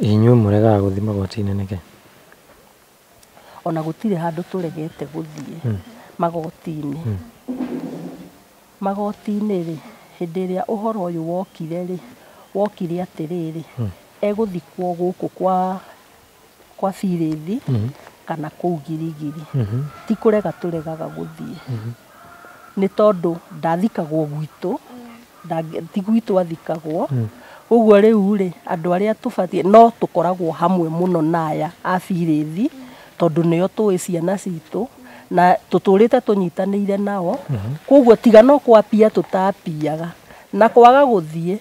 B: Inyuĩ mũregaga gũthiĩ magoti-inĩ nĩkĩ?
C: Ona gũtirĩ handũ tũregete gũthiĩ magoti-inĩ. Magoti-inĩ rĩ, hĩndĩ ĩrĩa ũhoro ũyũ wokire rĩ, wokire atĩrĩrĩ, egũthikwo gũkũ kwa Birĩthi kana kũu Girigiri. Ti kũrega tũregaga gũthiĩ. Nĩ tondũ ndathikagwo gwitũ, ti gwitũ athikagwo. Ũguo rĩu rĩ, andũ arĩa tũbatiĩ no tũkoragwo hamwe mũno na aya a Birĩthi, tondũ nĩo tũĩ ciana citũ na tũtũrĩte tũnyitanĩire nao. Koguo tiga no kwapia tũtapiaga na kwaga gũthiĩ,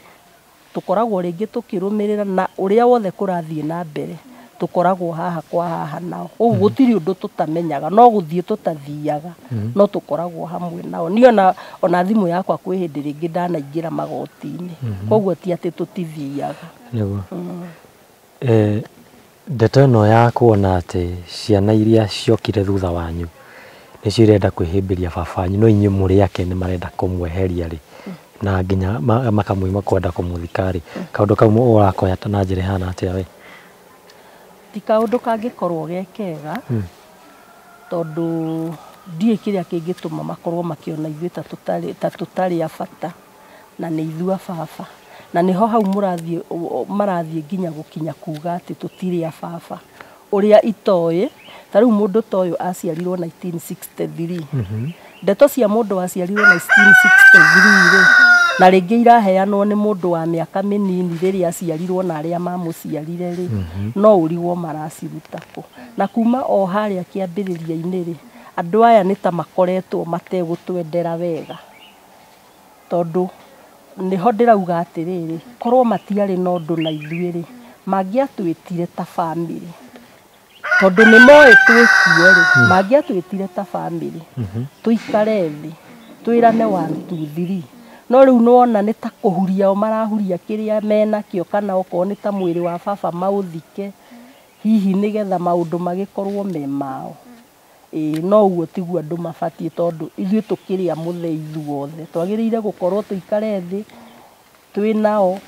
C: tũkoragwo rĩngĩ tũkĩrũmĩrĩra na ũrĩa wothe kũrathiĩ na mbere, tũkoragwo haha kwa haha nao. Ũguo gũtirĩ ũndũ tũtamenyaga, no gũthiĩ tũtathiaga, no tũkoragwo hamwe nao. Niĩ ona thimũ yakwa kwĩ hĩndĩ rĩngĩ ndanaingĩra magoti-inĩ, koguo ti atĩ tũtithiaga.
B: Nĩguo. Ndeto ĩno ya kuona atĩ ciana iria ciokire thutha wanyu nĩcio irenda kwĩhĩmbĩria baba wanyu, no inyuĩ mũrĩ ake nĩ marenda kũmweheria rĩ, na nginya makamũima kwenda kũmũthika rĩ, kaũndũ kau ũrakoya na njĩra ĩhana atĩa we?
C: Ti kaũndũ kangĩkorwo ge kega, tondũ ndiũĩ kĩrĩa kĩngĩtũma makorwo makĩona ithuĩ ta tũtarĩ a bata, na nĩ ithuĩ a baba. Na nĩho hau marathiĩ nginya gũkinya kuga atĩ tũtirĩ a baba. Ũrĩa itoĩ, ta rĩu mũndũ ta ũyũ aciarirwo 1963. Ndeto cia mũndũ waciarirwo 1963 rĩ, na rĩngĩ iraheanwo nĩ mũndũ wa mĩaka mĩnini rĩrĩa aciarirwo na arĩa mamũciarire rĩ, no ũrigwo maraciruta kũ. Na kuma o harĩa kĩambĩrĩria-inĩ rĩ, andũ aya nĩ ta makoretwo mategũtwendera wega. Tondũ nĩho ndĩrauga atĩrĩrĩ, korwo matiarĩ na ũndũ na ithuĩ rĩ, mangĩatwĩtire ta bamĩrĩ. Tondũ nĩ moĩ twĩkuo rĩ, mangĩatwĩtire ta bamĩrĩ, tũikare thĩ, twĩrane 1 2 3. No rĩu nĩwona nĩ ta kũhuria o marahuria kĩrĩa menakĩo, kana okorwo nĩ ta mwĩrĩ wa baba maũthike, hihi nĩgetha maũndũ magĩkorwo me mao. Ĩĩ, no ũguo tiguo andũ mabatiĩ, tondũ ithuĩ tũkĩrĩ a mũthee ithuothe. Twagĩrĩire gũkorwo tũikare thĩ, twĩ nao,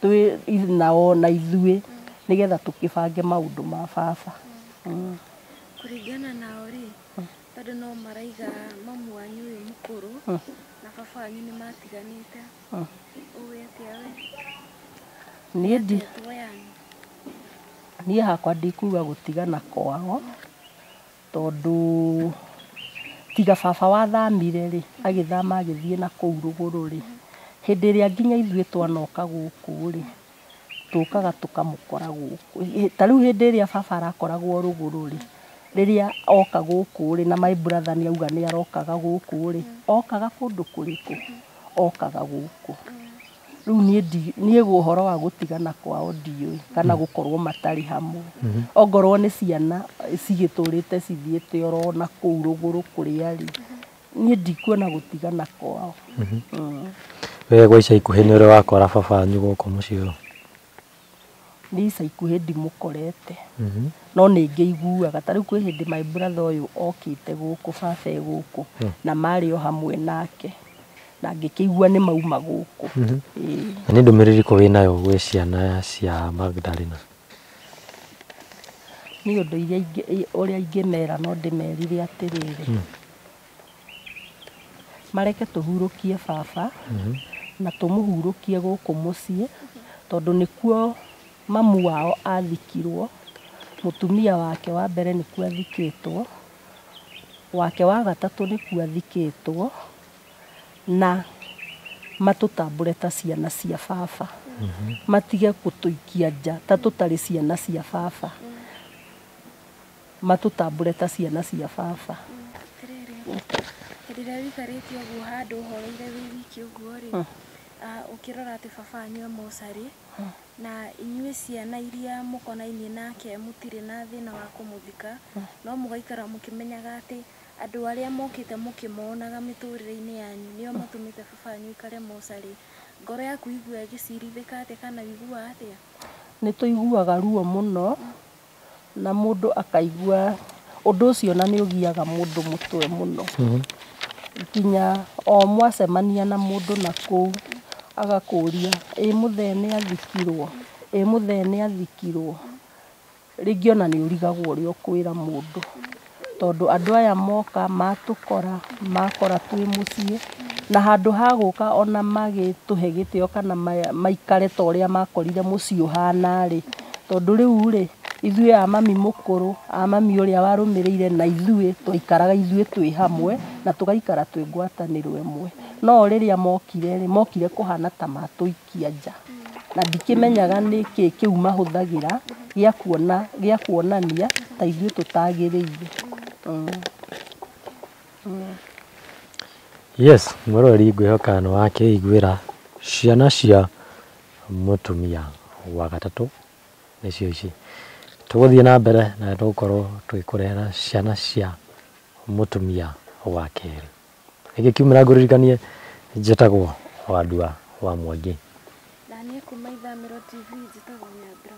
C: twĩ nao na ithuĩ, nĩgetha tũkĩbange maũndũ ma baba.
A: Kũringana nao rĩ, tondũ no maraiga mamu wanyu ũyũ mũkũrũ na baba wanyu nĩ matiganĩte, ũĩ atĩa we?
C: Niĩ hakwa ndikuga gũtigana kwao, tondũ tiga baba wathamire rĩ, agĩthama agĩthiĩ na kũu rũgũrũ rĩ, hĩndĩ ĩrĩa nginya ithuĩ twanoka gũkũ rĩ, tũkaga tũkamũkora gũkũ. Ta rĩu hĩndĩ ĩrĩa baba arakoragwo rũgũrũ rĩ, rĩrĩa oka gũkũ rĩ, na my brother nĩ auga nĩ arokaga gũkũ rĩ, okaga kũndũ kũrĩkũ? Okaga gũkũ. Rĩu niĩ ũhoro wa gũtigana kwao ndiũĩ, kana gũkorwo matarĩ hamwe. Ongorwo nĩ ciana cigĩtũrĩte cithiĩte oro na kũu rũgũrũ kũrĩa rĩ, niĩ ndikuona gũtigana kwao.
B: We gwa ica ikuhĩ nĩ ũrĩ wakora baba wanyu gũkũ mũciĩ ũyũ?
C: Niĩ ica ikuhĩ ndimũkorete, no nĩ ngĩiguaga. Ta rĩu kwĩ hĩndĩ my brother ũyũ okĩte gũkũ, baba e gũkũ, na marĩ o hamwe nake, na ngĩkĩigua nĩ mauma gũkũ.
B: Na nĩ ndũmĩrĩri ĩrĩkũ wĩnayo gwĩ ciana cia Magdalena?
C: Niĩ ũndũ ũrĩa ingĩmera no ndĩmerire atĩrĩrĩ, mareke tũhurũkie baba, na tũmũhurũkie gũkũ mũciĩ, tondũ nĩkuo mamu wao athikirwo, mũtumia wake wa mbere nĩkuo athikĩtwo, wake wa gatatũ nĩkuo athikĩtwo, na matũtambũre ta ciana cia baba. Matige gũtũikia nja ta tũtarĩ ciana cia baba. Matũtambũre ta ciana cia baba.
A: Atĩrĩrĩ, hĩndĩ ĩrĩa ũikarĩte ũguo handũ ũhoreire wĩ wiki ũguo rĩ, ũkĩrora atĩ baba wanyu e mocarĩ, na inyuĩ ciana iria mũkonainie nake mũtirĩ na thĩna wa kũmũthika, no mũgaikara mũkĩmenyaga atĩ Andũ arĩa mokĩte mũkĩmonaga mĩtũrĩre-inĩ yanyu nĩo matũmĩte baba wanyu aikare mocarĩ, ngoro yaku iguaga ĩgĩcirithĩka atĩa kana ũiguaga atĩa?
C: Nĩ tũiguaga ruo mũno na mũndũ akaigua ũndũ ũcio na nĩ ũgiaga mũndũ mũtwe mũno. Nginya o mwacemania na mũndũ na kũu agakũria ĩ mũthee nĩ athikirwo, ĩ mũthee nĩ athikirwo. Rĩngĩ ona nĩ ũrigagwo ũrĩa ũkwĩra mũndũ, tondũ andũ aya moka matũkora, makora twĩ mũciĩ, na handũ ha gũka ona magĩtũhe gĩtĩo kana maikare ta ũrĩa makorire mũciĩ ũhana rĩ, tondũ rĩu rĩ, ithuĩ a mami mũkũrũ, a mami ũrĩa warũmĩrĩire na ithuĩ twaikaraga ithuĩ twĩ hamwe na tũgaikara twĩ ngwatanĩro ĩmwe. No rĩrĩa mokire rĩ, mokire kũhana ta matũikia nja, na ndikĩmenyaga nĩkĩ kĩu mahũthagĩra gĩa kuonania ta ithuĩ tũtagĩrĩire.
B: Yes, mwĩroreri ngwĩhoka nĩ wakĩiguĩra ciana cia mũtumia wa gatatũ nĩcio ici. Tũgũthiĩ na mbere na tũgũkorwo tũgĩkũrehera ciana cia mũtumia wa kerĩ. Ĩgĩkiumĩra ngũririkanie njĩtagwo Wandua wa Mwangi.
A: Na niĩ kuma Ithamĩro TV njĩtagwo Nyambura.